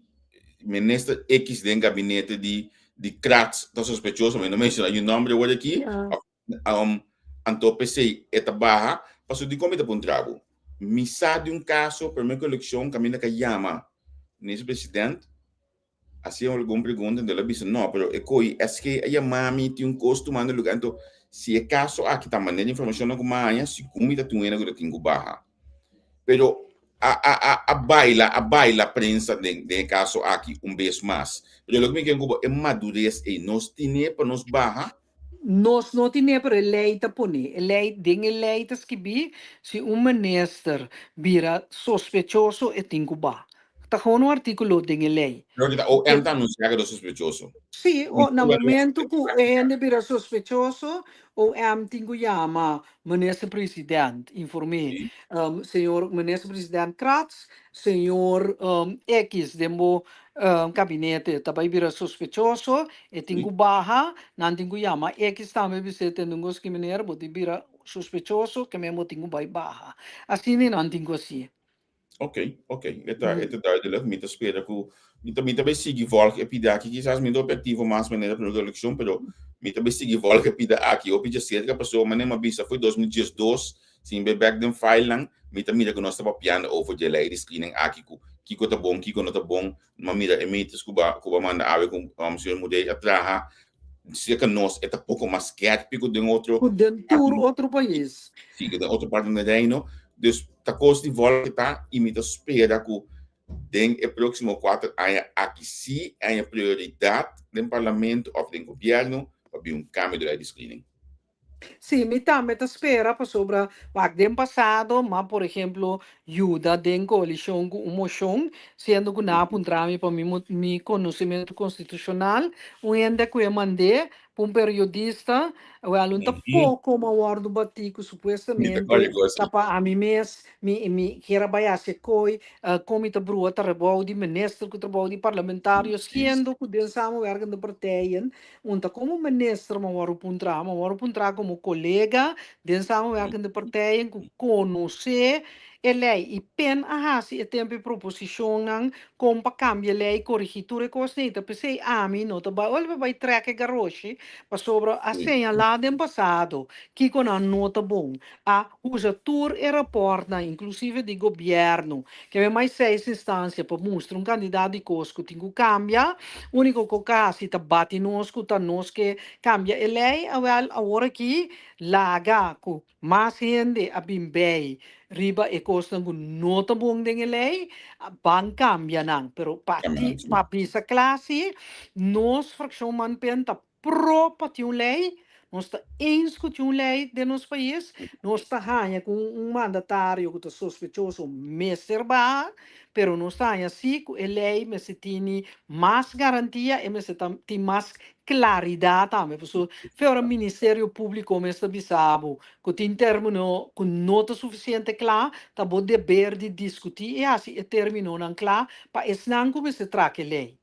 minister X den gabinete di di Kratz ta sospechoso, mi no menshoná yu nòmber awor aki, òf anto p'esei e ta baha. Pasobra dikon mi ta puntra bo? Mi sa di un kaso promé ku elekshon kaminda ka yama minister president Hasi algun pregunta, enton el a bisa, No, pero e koe SG a yama mi, tin un kos tumando lugar. Enton, si e kaso aki ta manera di informashonnan ku mi a haña, sigun mi ta tin un hende ku ta tin ku baha. Pero a a a a baila, a baila prensa den den e kaso aki un bes mas. Pero loke mi ken ku bo, e madures ei, nos tine pa nos baha? Nos no tine, pero e lei ta pone. E lei, den e lei ta skibí, si un minister bira sospechoso e tin ku baha. Ta gewoon un artíkulo den e lei. Pero ta OM ta anunsiá ku ta sospechoso. Sí, o na momento ku e hende bira sospechoso, OM tin ku yama Minister President, inform'é, Señor Minister President Kratz, Señor X den bo kabinete ta bai bira sospechoso, e tin ku baha, nan tin ku yama X tambe bis'é tende un kos ki manera bo tin bira sospechoso, ke men bo tin ku bai baha. Asina nan tin ku hasié. Ok, ok, e ta, e ta duidelijk. Mi ta spera ku mi ta, mi ta bai sigui volg e pida aki. Kisas mi no ta operativo mas manera prome elekshon, pero mi ta bai sigui volg e pida aki hopi djaserka pasobra manera mi a bisa foi 2012, si mi bai bek den filenan, mi ta mira ku nos ta papiando over dje lei di screening aki ku kiko ta bon, kiko no ta bon. Mi a mira e meters ku ba ku ba manda awe ku señor Mudey a traha. Serka nos e ta poko mas skerpi ku den otro Ku den tur otro pais. Sí, ku den otro parti den Reino. Dus ta kos di vòlke ta i mi ta spera ku den e próksimo kuater aña aki sí haña prioridat den parlamento òf den gobièrnu pa bin un kambio di lei di screening. Sí, mi tambe ta spera pasobra wak den pasado, ma por ehemplo yuda den koalishon ku un moshon, siendo ku nan a puntra mi pa mi mi konosementu konstitushonal, un hende ku e mand'é pa un periodista, wèl un ta poko mi a wòrdu batí ku Mi ta kòrda supuestamente kos ta pa ami mes mi mi kier a bai hasi e koi, kon mi ta brua trabou di minister ku trabou di parlamentario, siendo ku den samenwerkende partijen Un ta komo minister mi a wòrdu puntrá, mi a wòrdu puntrá komo kolega den samenwerkende partijen ku konosé e lei i pen a hasi e tempu e proposishonnan kon pa kambia e lei, korigí tur e kosnan ei. Ta p'esei ami no ta bai ol bai trèk e garoshi pasobra a señalá den pasado kiko nan no ta bon. A usa tur e rapòrtnan inklusive di gobièrnu Ke men mai seis instansia pa mustra un kandidat di kos ku tin ku kambia. Úniko ku kasi ta bati nos ku ta nos ke kambia e lei. Awèl, awor aki laga ku mas hende a bin bei riba e kosnan ku no ta bon den e lei, ban kambia nan. Pero pa ti pa bisa kla si, nos frakshon Manpen ta pro pa tin un lei, nos ta eens ku tin un lei den nos pais, nos ta haña ku un mandatario ku ta sospechoso mester baha, pero nos ta haña si ku e lei mester tini mas garantia, e mester ta tin mas klaridat tambe, pasobra fe ora Ministerio Públiko mes ta bisa bo ku tin término ku no ta sufisiente kla, ta bo deber di diskutí i hasi e términonan kla pa esnan ku mester traka e lei.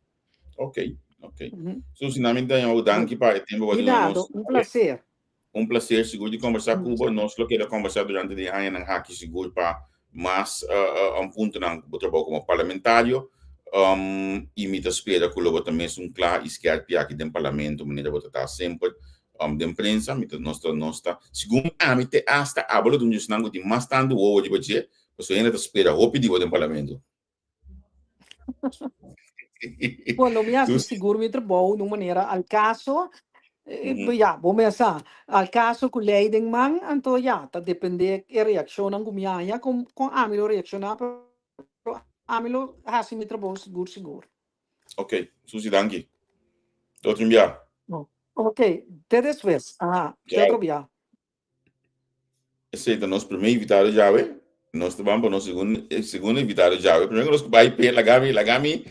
Ok, ok. Susi, na mi ta yama danki pa e tempo ku duna nos. Un placer. Un placer sigur di conversa ku bo. Nos lo keda conversa durante di añanan aki sigur pa mas uh, um, puntonan ku bo trabou komo parlamentario. Um, i mi ta spera ku lo bo ta mesun kla i skerpi aki den parlamento manera bo ta ta semper um, den prensa. Mi ta, nos ta, nos ta, segun ami te hasta abo lo ta un di esnan ku tin mas tantu wowo riba dje, pasobra hende ta spera hopi di bo den parlamento. Bueno, mi hace sigur mi trabou di un manera al caso. Ya, bo me sa, al caso cu ley den man, anto ya, ta depende e reaccionnan cu mi haya, con, con ami lo reacciona, pero ami lo haci mi trabou sigur sigur. Ok, Susi, danki. Tot un bia. Ok, te despues. Aha, te otro bia. Esei ta nos primer invitado djawe. Nos ta ban pa nos segundo, eh, segundo invitado djawe. Primero que nos bai pe, lagami, lagami,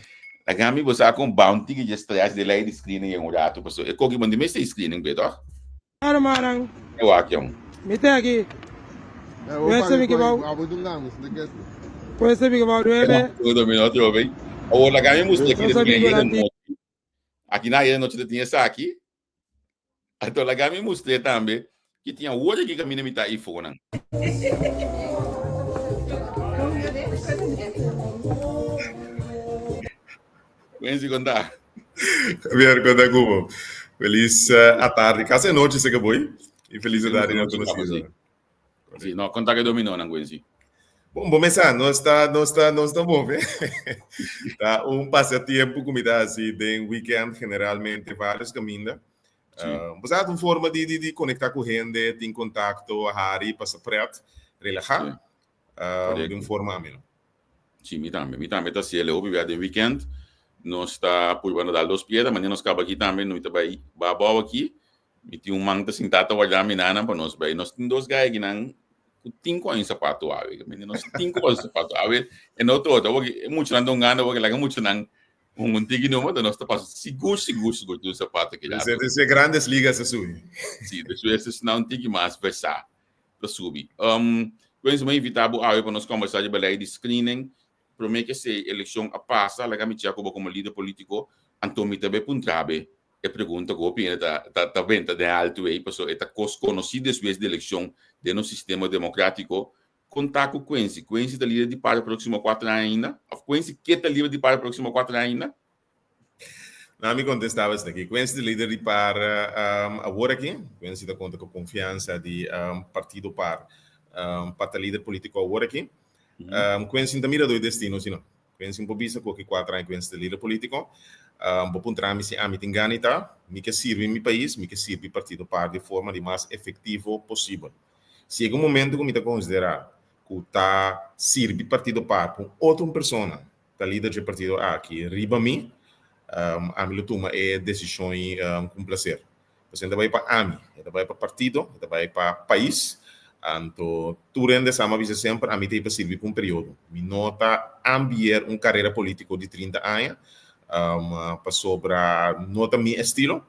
lagami bo sa con bounty que je stress de lei di screening en un rato. Paso e koki bon di mester screening pe, toch? Claro, maran. E wak jong. Mi te aki. Puede mi que bau. Puede mi que bau duele. Todo mi no trobe. Awor lagami mustra ki de tinha nochi. Aki na nochi de tinha esaki. Anto laga mi mustr'é tambe ki tin awor aki kaminda mi ta eifonan. Wency konta. Javier, konta ku bo. Felis atardi, kasi anochi se ke boi. I felis atardi na tur nos seguidornan. Sí, no, konta ke dominonan, Wency. Bon, bo mesa, nos ta, nos ta, nos ta move. Ta un pasatiempo ku mi ta hasi den weekend, generalmente varios kaminda. Sí. Bo sa, ta un forma di, di, di konektá ku hende, tin kontakto, hari, pasa pret, relahá. Sí. Di un Korekto. forma ameno. Sí, mi tambe. Mi tambe ta hasiel hopi bia den weekend. Nos ta purba na dal dos piedra, manera nos kaba aki tambe, no ta bai ba abou aki. Mi tin un man ta sintá ta warda mi nanan pa nos bai. Nos tin dos gai akinan ku tin ku haña sapato awe. Mi nos tin ku haña sapato awe. E no ta otro. Awor e muchanan ta hungando awor laga muchanan hunga un tiki numa ta nos ta pasa sigur sigur sigur tin un sapato aki rato. Desde Grandes Ligas a subi. Si, despues esnan un tiki mas versá ta subi. Um, Quincy, mi a invitá bo awe pa nos kombersá riba lei di screening. Promé ke esei elekshon a pasa, laga mi chèk ku bo komo lider polítiko, anto mi ta bai puntra bo e pregunta ku hopi hende ta ta ta benta den altu ei, pasobra e ta kos konosí despues di elekshon den nos sistema demokratiko. Kon ta ku Quincy? Quincy ta lider di par e próksimo kuater aña ainda? Òf Quincy ke ta lider di par e próksimo kuater aña ainda? Na mi kontestá bo esaki. Quincy ta lider di par awor aki. Quincy ta konta ku konfiansa di partido par pa ta lider polítiko awor aki. Quincy ta mira dor e destino si no. Quincy por bisa ku aki kuater aña Quincy ta lider politico. Bo puntra mi si ami tin gana i ta. Mi ke sirbi mi pais, mi ke sirbi partido par di forma di mas efectivo posibel. Si yega un momento ku mi ta konsidera ku ta sirbi partido par ku otro un persona ta lider dje partido aki riba mi, ami lo tuma e desishon ku un plaser. Pasobra e ta bai pa ami, e ta bai pa partido, e ta bai pa pais. Anto tur hende sa mi a bisa semper ami ta ei pa sirbi pa un periodo. Mi no ta ambier un karera polítiko di 30 aña pasobra no ta mi estilo.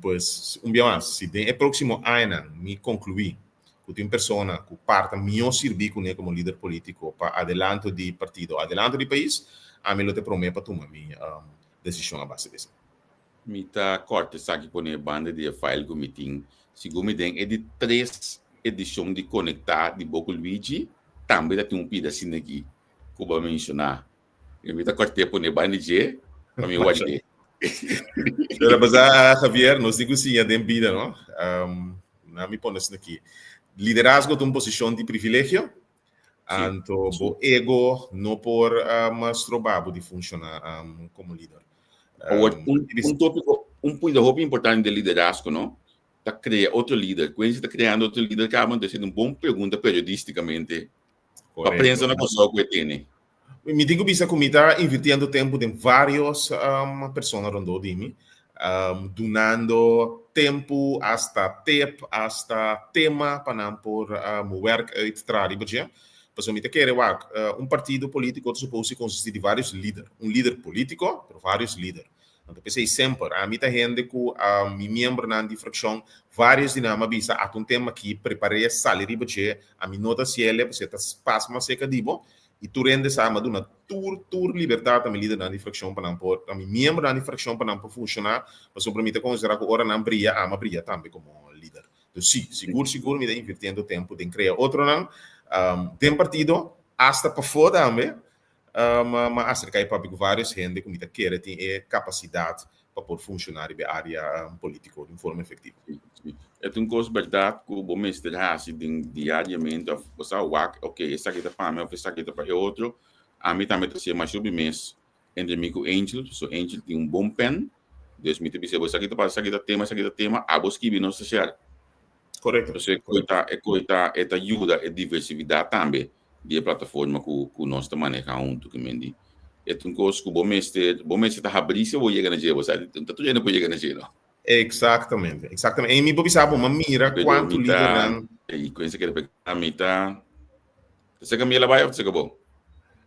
Pues un bia mas, si den e próksimo añanan mi konkluí ku tin un persona ku parta mihó sirbí kuné komo lider polítiko pa adelanto di partido, adelanto di pais, ami lo ta e promé pa tuma mi desishon a base di esei. Mi ta kòrta esaki pone banda di e file ku mi tin. Segun mi den e di tres edishon di Konektá di Boko Luigi tambe ta tin un pida asina aki ku bo a menshoná. I mi ta kòrt'é pone banda di dje pa mi ward'é. Pero apesar, Javier, nos tin ku siña den bida, no? Na mi pone asina aki. Liderazgo ta un posishon di privilegio, anto bo ego no por stroba bo di funshoná komo lider. Awor, un tópiko, un punto hopi importante den liderazgo, no? Ta krea otro lider. Quincy ta kreando otro lider kaba, entonces un bon pregunta periodísticamente pa prensa na Kòrsou ku e tene. Mi tin ku bisa ku mi ta invirtiendo tempu den vários persona rondó di mi, dunando tempu asta tep, asta tema pa nan por wèrk uit traha riba dje. Pasobra mi ta kere wak, un partido polítiko ta supos di konsistí di vários lider. Un lider polítiko, pero vários lider. Anto p'esei semper ami ta hende ku mi miembronan di frakshon, vários di nan a bisa ata un tema aki, prepar'é, sali riba dje, ami no ta hasiel, pasobra ta pas mas serka di bo. I tur hende sa mi a duna tur tur libertat na mi lidernan di frakshon pa nan por, na mi miembronan di frakshon pa nan por funshoná, pasobra mi ta konsiderá ku ora nan bria, ami a bria tambe komo lider. Entonces sí, sigur sigur mi ta invirtiendo tempu den krea otronan den partido, asta pafó tambe, mi a aserká i papia ku vários hende ku mi ta kere tin e kapasidat pa por funshoná riba e área polítiko di un forma efektivo. Sí, e ta un kos bèrdat ku bo mester hasi den diariamente òf bo sa wak, oke, esaki ta pa mi òf esaki ta pa e otro. Ami tambe ta hasié masha hopi mes entre mi ku Angel, pasobra Angel tin un bon pèn, dus mi ta bisa bo esaki ta pa esaki ta tema, esaki ta tema, abo skibi nos ta share. Korekto. Pasobra e koi ta, e koi ta, e ta yuda e diversividat tambe di e plataforma ku ku nos ta maneha huntu ku mendi. E ta un kos ku bo mester, bo mester ta habrí si bo yega na dje, bo sa, ta tur hende por yega na dje no. Exactamente, exactamente. En mi por bisa bo, ma mira Pero cuanto mi ta, lidernan. i kuen sa kere peka, mi ta, ta seka mi a la bai of ta seka bo?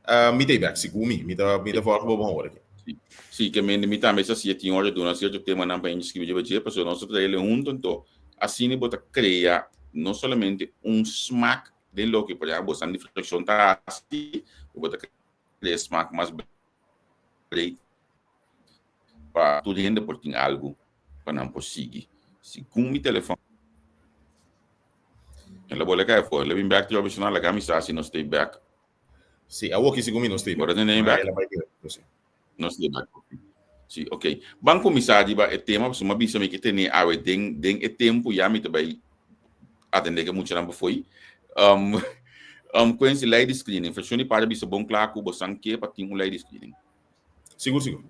Ah, mi ta i bek, sigur mi, mi ta, mi ta volg bo bon ora aki. Si, si, ke mende mi tambe sa si e tin ora duna sierto temanan pa hende skibi dje pa dje, pasobra nos ta traele hunto, anto asina bo ta krea no solamente un smak den loke por ehempel bosan di frakshon ta hasi, bo ta krea smak mas breed pa tur hende por tin algu pa nan por sigui. Segun mi telefòn, el a bole kai afó, el a bin bèk trobe shona laga mi sa si nos stay bèk. Sí, awoki segun mi no stay Bo bèk. ta tende mi Ma bèk? el a bai direkto, sí. No stay bèk, ok. Sí, ok. Ban kuminsá riba e tema, pasobra mi a bisa mi ke tene awe den den e tempu ya mi ta bai atendé ku e muchanan pafoi. Um, um, Quincy, lei di screening. Fraccion di par a bisa bon kla ku bosan ke pa tin un lei di screening. Sigur, sigur.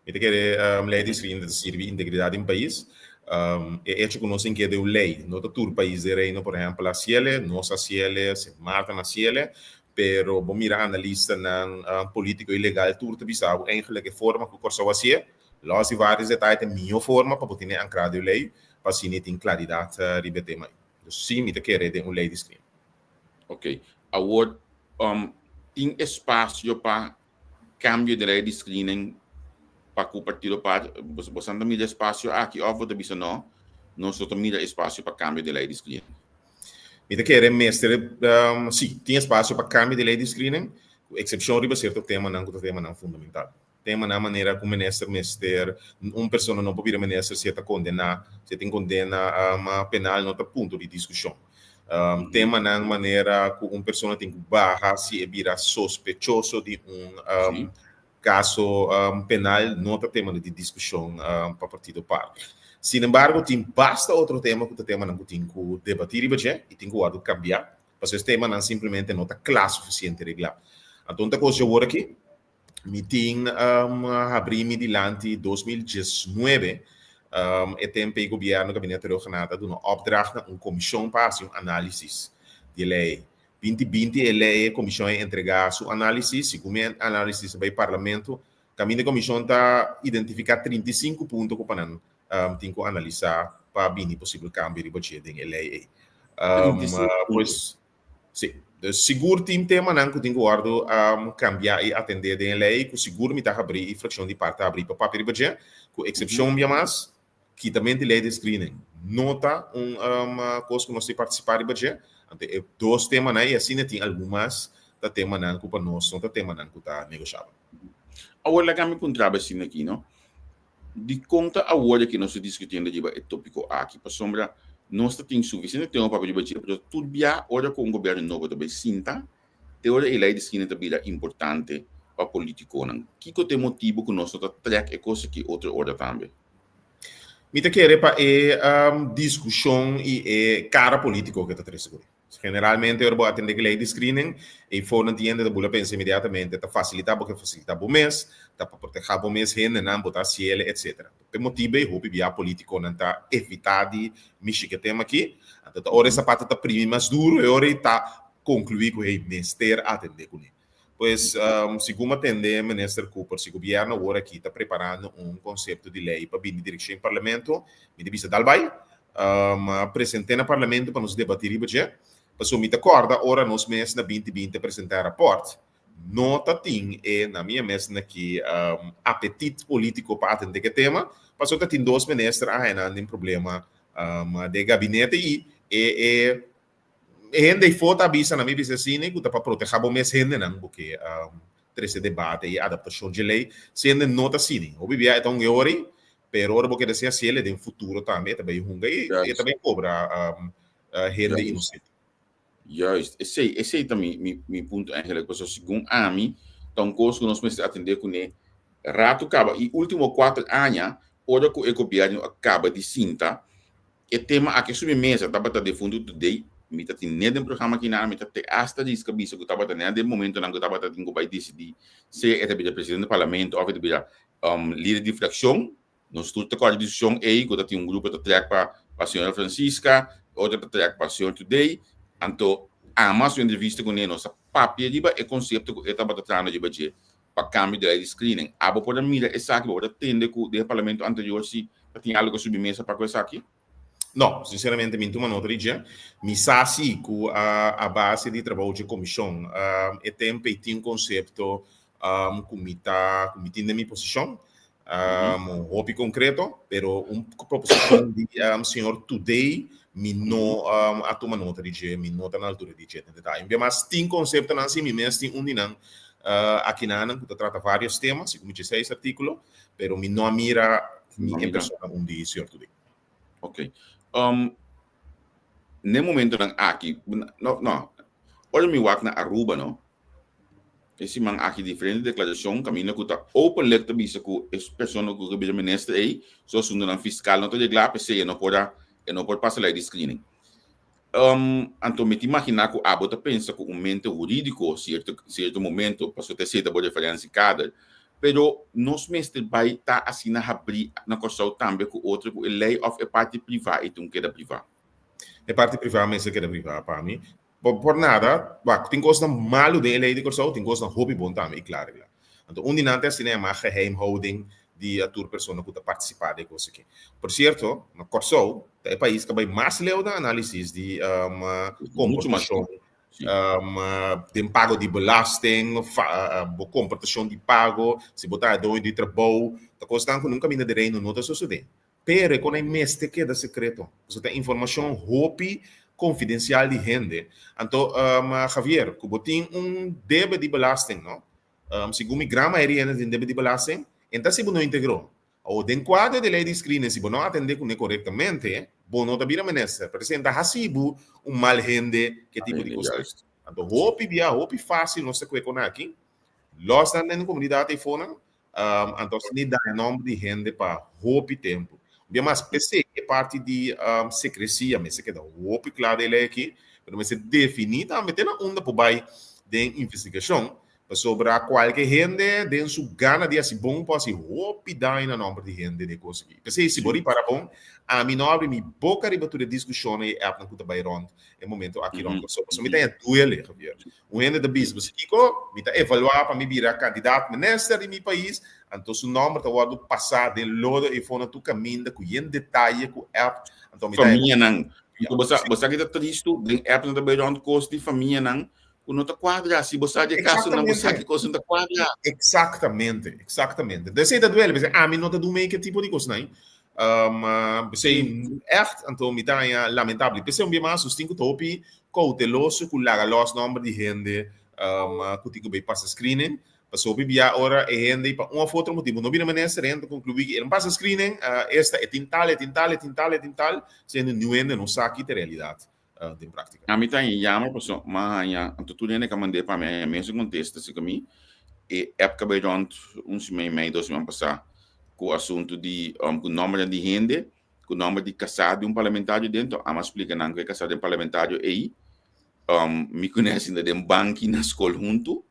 Mi ta kere um, lei di screening ta sirbi integridad di un pais. Um, e hecho ku nos tin kede un lei, no ta tur pais den Reino, por ehempel, a hasiele, nos a hasiele, Sint Maarten a hasiele, pero bo mira analistanan um, politico y legal tur ta bisa bo eigenlijk e forma ku Kòrsou a hasié, los di varios detaye ta e mihó forma pa bo tene ankrá den un lei, pa asina tin klaridat uh, riba e tema ei. Dus sí, mi ta kere den un lei di screening. Ok. Awor, um, tin espasio pa Cambio di ley di screening pa cu partido pa bosan ta mira espacio aki of bo ta bisa no, nos no ta mira espacio pa cambio di ley di screening? Mi ta kere mester, si, tin espacio pa cambio di ley di screening, cu excepcion riba cierto temanan cu ta temanan fundamental. Temanan manera cu minister mester, un persona no por bira minister si e ta condena, si e tin condena penal no ta punto di discusion. Temanan manera ku un persona tin ku baha si e bira sospechoso di un kaso penal no ta tema di diskushon pa partido par. Sin embargo, tin basta otro tema ku ta temanan ku tin ku debatí riba dje i tin ku wòrdu kambiá, pasobra es temanan simplemente no ta kla sufisiente reglá. Anto un ta kos dje awor aki, Mi tin habrí mi dilanti 2019, e tempu ei gobièrnu, Gabinete Rhuggenaath a duna opdracht na un komishon pa hasi un análisis di e lei. 2020 e lei, e komishon a entregá su análisis, segun mi análisis a bai parlamento, kaminda e komishon ta identifiká 35 punto ku pa nan. tin ku analisá pa bini posibel kambio riba dje den e lei ei. Pues, si. Dus sigur tin temanan ku tin ku wòrdu kambiá i atendé den e lei ku sigur mi ta habrí i frakshon di par ta habrí pa papia riba dje, ku eksepshon bia mas, kitamento di lei di screening no ta un kos ku nos tin partisipá riba dje. Anto e dos temanan ei asina tin algun mas ta temanan ku pa nos no ta temanan ku ta negoshabel. Awor laga mi puntra bo asina aki no, Dikon ta awor aki nos ta diskutiendo riba e topiko aki? Pasobra nos ta tin sufisiente tempu pa papia riba dje, pero tur bia ora ku un gobièrnu nobo ta bai sinta, te ora e lei di skina ta bira importante pa politikonan. Kiko ta e motibu ku nos no ta trèk e kos aki otro ora tambe? Mi ta kere pa e diskushon i e kara politiko ke ta trese ku e. Generalmente ora bo atende ku lei di screening, e fonan tin hende ta bula pensa inmediatamente ta fasilita bo ke fasilita bo mes, ta pa proteha bo mes hendenan, bo ta hasiele etc. P'e motibu ei hopi bia politikonan ta evita di mishi ku e tema aki. Anto ta ora e sapato ta primi mas duru e ora ei ta konkluí ku hey mester atende kuné. Pues segun a tende Minister Cooper si gobierno awor aki ta preparando un konsepto di lei pa bini direkshon parlamento, mi ta bisa dal bai. Present'é na Parlamento pa nos debatí riba dje. Pasobra mi ta kòrda ora nos mes na binti binti a presentá e rapòrt, no ta tin e, na mi mes na ki, apetit polítiko pa atendé ku e tema, pasobra ta tin dos minister a haña nan den problema den gabinete i e e hende ei-fo ta bisa na mi bisa asina ku ta pa protehá bo mes hendenan bo ke trese debate i adaptashon dje lei, si hende no ta asina. Hopi bia e ta un e ora ei, Pero ora bo keda sin hasiel e den futuro tambe e ta bay hunga y e ta bay cobra hende inocente. Juist, esey, esey ta mi, mi, mi punto eigenlijk. Pasobra segun ami, ta un cos cu nos mester atende cune rato caba. Y ultimo cuater aña, ora cu e gobierno a caba di sinta, e tema aki a subi mesa, tabata defunto Today, mi ta tin net den programa aki nan, mi ta te hasta riska bisa cu tabata net den momentonan cu tabata tin cu bay dicidi sea e ta bira presidente di parlamento of e ta bira lider di frakshon, nos tur ta kòrda diskushon ei ku ta tin un grupo ta trèk pa pa señora Francisca, otro ta trèk pa señor Today, anto ama su entrevista kuné nos a papia riba e konsepto ku e tabata trahando riba dje pa kambio di lei di screening. Abo por a mira esaki, bo por a tende ku den e parlamento anterior si ta tin algu ku a subi mesa pa ku esaki? No, sinceramente mi tuma nota di dje. Mi sa si ku a base di trabou dje komishon e tempu ei tin un konsepto ku mi ta ku mi tin den mi posishon hopi konkreto, pero un proposishon di señor Today mi no a tuma nota di dje, mi no ta na altura di dje den detaye. Un bia mas tin konseptonan si mi mes tin un di nan akinanan ku ta trata varios tema, segun mi dje seis artíkulo, pero mi no a mira mi en persona un di señor Today. Ok. Um, ne momentonan aki, no, no, ora mi wak na Aruba, no, e siman aki diferente declaracion caminda cu ta openlijk ta bisa cu e persona cu ta bira minister ey, su asuntonan fiscal no ta regla, p'esey e no por a, e no por pasa ley di screening. Um, anto mi ta imagina cu abo ta pensa cu un mente huridico cierto, cierto momento, pasobra ta esey ta bo referencia kader, pero nos mester bay ta asina habri na Kòrsou tambe cu otro cu e ley of e parti priva y tin keda priva? E parti priva mester keda priva pa mi. Por, por nada, wak, tin cosnan malo den e ley di Kòrsou, tin cosnan hopi bon tambe y kla regla. Anto un di nan ta asina yama geheimhouding di tur persona ku ta partisipá den e kos aki. Por sierto, na Kòrsou ta e pais ku a bai mas leu den análisis di komportashon den pago di belasting, bo komportashon di pago, si bo ta doño di trabou, ta kosnan ku nunka kaminda di Reino no ta sosodé. Pero e kon ei mester keda sekreto, pasobra ta informashon hopi konfidensial di hende. Anto, Javier, ku bo tin un debe di belasting, no? Segun mi gran mayoria hende tin debe di belasting, enta si bo no integró. Awor, den kuadro di lei di screening, si bo no atendé kuné korektamente, bo no ta bira minister. Pero esei ta hasi bo un mal hende ke tipo di kos aki. Anto hopi bia, hopi fásil nos ta kue kon aki. Lòs nan den komunidat eifonan, anto asina e daña nòmber di hende pa hopi tempu. Bia mas, p'esei e parti di sekresia mester keda hopi kla den e lei aki, pero mester definí tambe te na unda por bai den investigashon. Pasobra kualke hende den su gana di hasi bon por hasi hopi daño na nòmber di hende den e kos aki. P'esei si bo ripara bon, ami no abri mi boka riba tur e diskushonnan i e appnan ku ta bai rònt e momento aki rònt Kòrsou. Pasobra mi ta haña duele, Javier. Un hende ta bisa, Pasobra kiko? Mi ta evaluá pa mi bira kandidat minister di mi pais, anto su nòmber ta wòrdu pasá den lodo ei for na tur kaminda ku yen detaye ku app. Anto mi ta haña. Famianan. Bo sa, bo sa ki ta tristu? Den appnan ta bai rònt kos di famianan ku no ta kuadra. Si bo sa di e kasonan, bo sa ki kos no ta kuadra. Eksaktamente, eksaktamente. Entonces esei ta duele, p'esei ami no ta duna e tipo di kosnan. P'esei ègt, anto mi ta haña lamentabel. P'esei un bia mas nos tin ku ta hopi kouteloso ku laga lòs nòmber di hende ku tin ku bai pasa screening. Pasobra hopi bia ora e hende pa un òf otro motibu no bira minister, e hende ta konkluí ku e no pasa screening, esta e tin tal, e tin tal, e tin tal, e tin tal, siendo niun hende no sa ki ta e realidat den práktika. Ami ta haña yama pasobra m'a haña, anto tur hende ka mand'é pa mi, a haña mesun kontesta si ku mi. E app ka bai rònt un siman i mei, dos siman pasá ku asuntu di ku nòmbernan di hende, ku nòmber di kasá di un parlamentario dentro. Ami a splika nan ku e kasá di un parlamentario ei mi kuné a sinta den banki na skol huntu.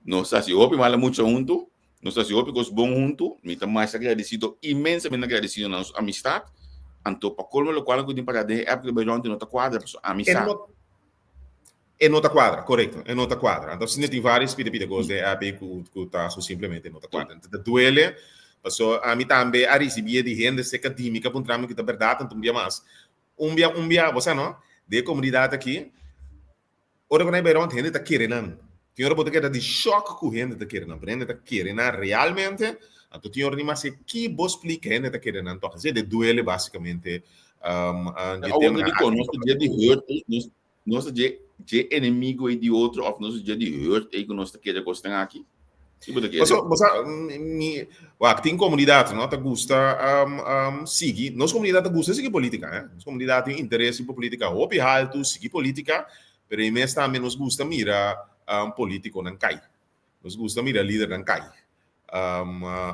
Nos a hasi hopi mala mucha huntu, nos a hasi hopi kos bon huntu. Mi ta masha agradesido, inmensamente agradesido na nos amistat. Anto pa kolmo lokual ku tin para den e app ku ta bai rònt no ta kuadra, pasobra ami sa. E no ta kuadra, korekto, e no ta kuadra. Anto asina tin vários pida pida kos den e app ei ku ta ku simplemente no ta kuadra. Anto ta duele, pasobra ami tambe a risibí di hende serka di mi ku a puntra mi ku ta bèrdat, anto un bia mas. Un bia, un bia, bo sa no, den e komunidat aki, Ora ku nan bai rònt, hende ta kere nan. Tin ora bo ta keda di shòk ku hende ta kere nan, pero hende ta kere nan realmente. Anto tin ora ni maske ki bo splika, hende ta kere nan tòg. Esei ta duele basikamente dje Awor temanan dikon aki. nos ta dje di hurt ei, nos nos ta dje dje enemigo ei di otro òf nos ta dje di hurt ei ku nos ta kere kosnan aki? Ki bo ta kere? Paso, bo sa, mi, wak, tin komunidat, no, ta gusta sigui, nos komunidat ta gusta sigui politika, eh. Nos komunidat tin interes pa politika hopi haltu, sigui politika, pero e mes tambe nos gusta mira politikonan kai. Nos gusta mira lidernan kai.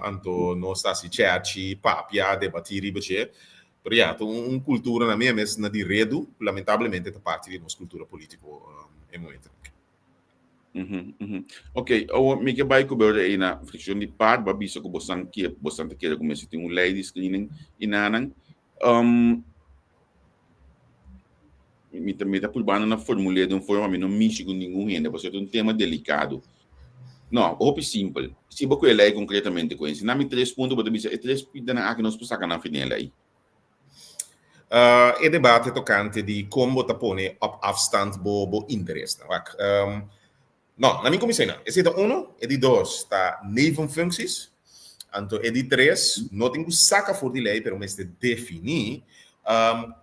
Anto nos ta hasi chèchi, papia, debatí riba dje. Pero ya, ta un kultura na mi e mes na di redu, ku lamentablemente ta parti di nos kultura politiko e momentonan. Ok, awor mi ke bai ku berde ei na frikshon di par, bo a bisa ku bosan ke, bosan ta kere ku mester tin un lei di screening i nanan. Mi ta mi ta purbando na formul'é den un forma mi no mishi ku ningun hende, pasobra ta un tema delikado. No, hopi simpel. Si bo ku e lei konkretamente ku ensi, na mi tres punto bo ta bisa e tres puntonan aki nos por saka nan fin di e lei. E debate tokante di kon bo ta pone op afstand bo bo interesnan. Wak, no, na mi kuminsá einan. Esei ta uno. E di dos ta nevenfuncties. Anto e di tres, no tin ku saka for di lei, pero mester definí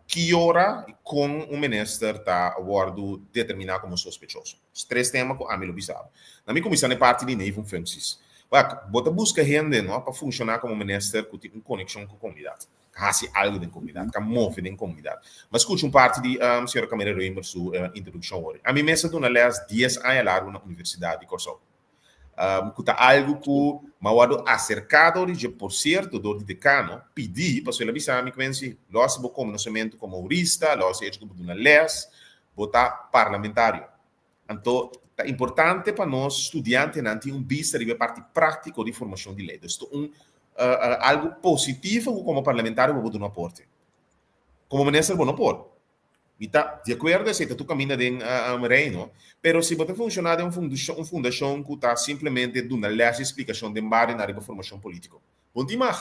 ki ora i kon un minister ta wòrdu determiná komo sospechoso. Tres tema ku ami lo bisa bo. Na mi kuminsá na e parti di nevenfuncties. Wak, bo ta buska hende, no, pa funshoná komo minister ku tin un konekshon ku komunidat. Ka hasi algu den komunidat, ka move den komunidat. Mi a skucha un parti di señora Camila Römer su introdukshon ori. Ami mes a duna lès dies aña largu na Universidat di Kòrsou, ku ta algu ku mi a wòrdu aserká dor di dje, por sierto dor di dekano, pidí, pasobra el a bisa mi, Quincy, lo hasi bo konosementu komo hurista, lo hasi echo ku bo duna lès, bo ta parlamentario. Anto, ta importante pa nos studiantenan tin un bista riba e parti práktiko di formashon di lei. Dus ta un algu positivo ku komo parlamentario bo por duna aporte. Komo minister bo no por. Mi ta di akuerdo esei ta tur kaminda den Reino, pero si bo ta funshoná den un fundashon ku ta simplemente duna lès i splikashon den barionan riba formashon polítiko, bo no tin mag.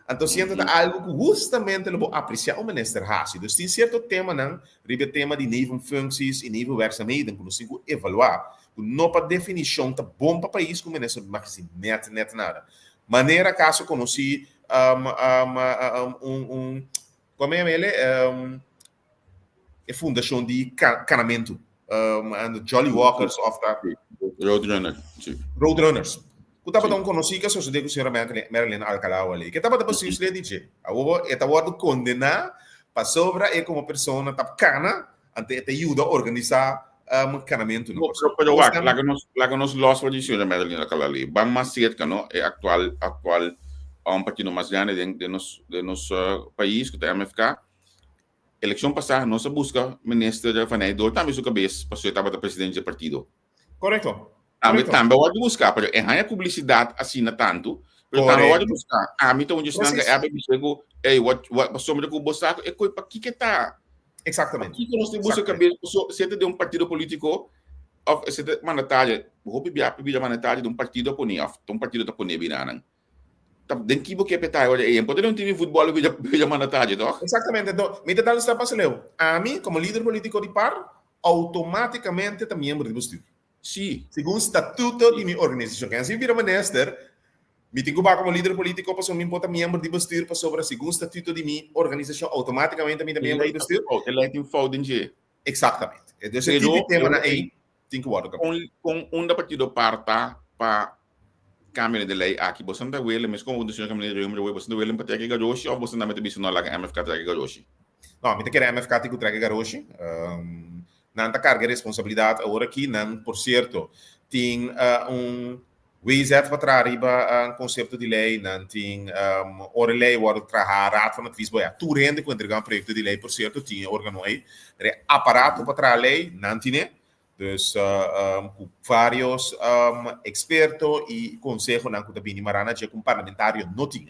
Anto siento ta algo ku hustamente lo bo apresiá un minister hasi. Dus tin sierto temanan riba e tema di nevenfuncties i nevenwerkzaamheden ku nos tin ku evaluá, ku no pa definishon ta bon pa pais ku minister no mag hasi nèt nèt nada. Manera akaso konosí un un kome yama ele e fundashon di kanamentu Jolly Walkers of ta Roadrunner, si. Roadrunners. Ku tabata un konosí ku a sosodé ku señora Marilyn Alcalá Wallé. Ke tabata posible di dje? Awor e ta wòrdu kondená pasobra e komo persona ta kana, anto e ta yuda organisá kanamentu na Kòrsou. Pero wak, laga nos laga nos lòs for di señora Marilyn Alcalá Wallé. Ban mas serka, no? E aktual aktual partido mas grandi den den nos den nos pais ku ta MFK. Elekshon pasá nos a buska minister Van Eyck dor tambe su kabes pasobra e tabata presidente dje partido. Korekto. Tambe Korekto. tambe wòrdu buská, pero e haña publisidat asina tantu, pero tambe wòrdu buská. Ami ta un dje esnan ku a bisa ku, ey, wat, wat, pasobra ku bo sa ku e koi pakiko e ta? Pakiko nos tin buska kabes? Paso si e ta den un partido polítiko òf si e ta mandatario, hopi bia bira mandatario di un partido a pone òf ta un partido ta pone bira nan. Ta den ki bo ke p'e ta ora ei? Por ta den un team di futbòl bo bira mandatario, tòg? Eksaktamente. Anto, mi ta dal un stap mas leu. Ami, komo lider polítiko di par, outomátikamente ta miembro di bestuur. Segun statuto di mi organisashon. Ken si mi bira minister, mi tin ku bai komo lider polítiko pasobra mi por ta miembro di bestuur pasobra segun statuto di mi organisashon outomátikamente mi ta miembro di bestuur. E lei tin fout den dje. Eksaktamente. Dus e tipo di temanan ei tin ku wòrdu kapia. Kon unda partido par ta pa kambio den lei aki? Boso ta welen, mes komo señor Camilo Römer wei, boso ta welen pa trek e garoshi òf boso ta bisa no laga MFK trek e garoshi? No, mi ta kere MFK tin ku trek e garoshi. Nan ta karga e responsabilidat awor aki. Nan, por sierto, tin un WZ pa traha riba konsepto di lei. Nan tin ora e lei wòrdu traha, Raad van Advies, bo ya, tur hende ku entrega un proyekto di lei, por sierto, tin e organo ei. Pero e aparato pa traha lei, nan tine. Dus ku vários eksperto i konsehonan ku ta bini mará na dje ku un parlamentario no tin.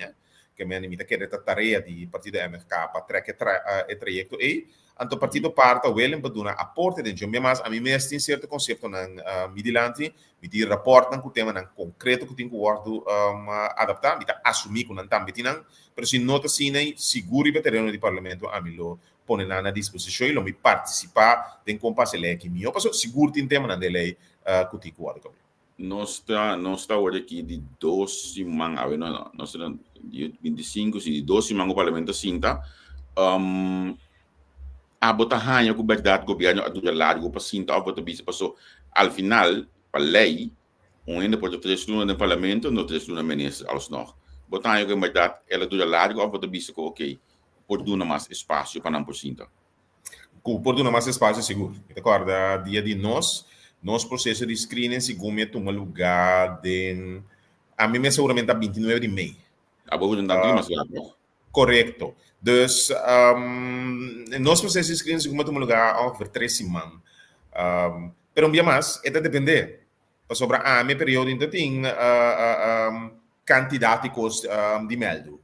Ke mende mi ta kere ta tarea di partido MFK pa trek e trayekto ei. Anto partido par ta welen pa duna aporte den dje. Un bia mas ami mes tin sierto konseptonan mi dilanti. Mi tin rapòrtnan ku temanan konkreto ku tin ku wòrdu adaptá. Mi ta asumí ku nan tambe tin nan. Pero si no ta asina ei, sigur riba e tereno di parlamento ami lo pone nan na disposishon i lo mi partisipá den kon pasa e lei aki mihó. Pasobra sigur tin temanan den e lei ku tin ku wòrdu kambiá. Nos ta nos ta awor aki di dos siman awe no no nos ta na dia 25 si di dos siman ku parlamento a sinta abo ta haña ku bèrdat gobièrnu a dura largu pa sinta òf bo ta bisa paso al final pa lei un hende por ta tres luna den parlamento no tres luna minister alsnog bo ta haña ku en bèrdat el a dura largu òf bo ta bisa ku okey por duna mas espasio pa nan por sinta? Ku por duna mas espasio sigur. Mi ta kòrda dia di nos, nos proseso di screening segun mi a tuma lugá den, ami mes seguramente ta 29 di mei. Abo ku nan tin mas largo. Korekto. Dus nos proseso di screening segun mi a tuma lugá ongeveer tres siman. Pero un bia mas e ta dependé. Pasobra ami e periodo in ta tin kantidat di kos di mèldu.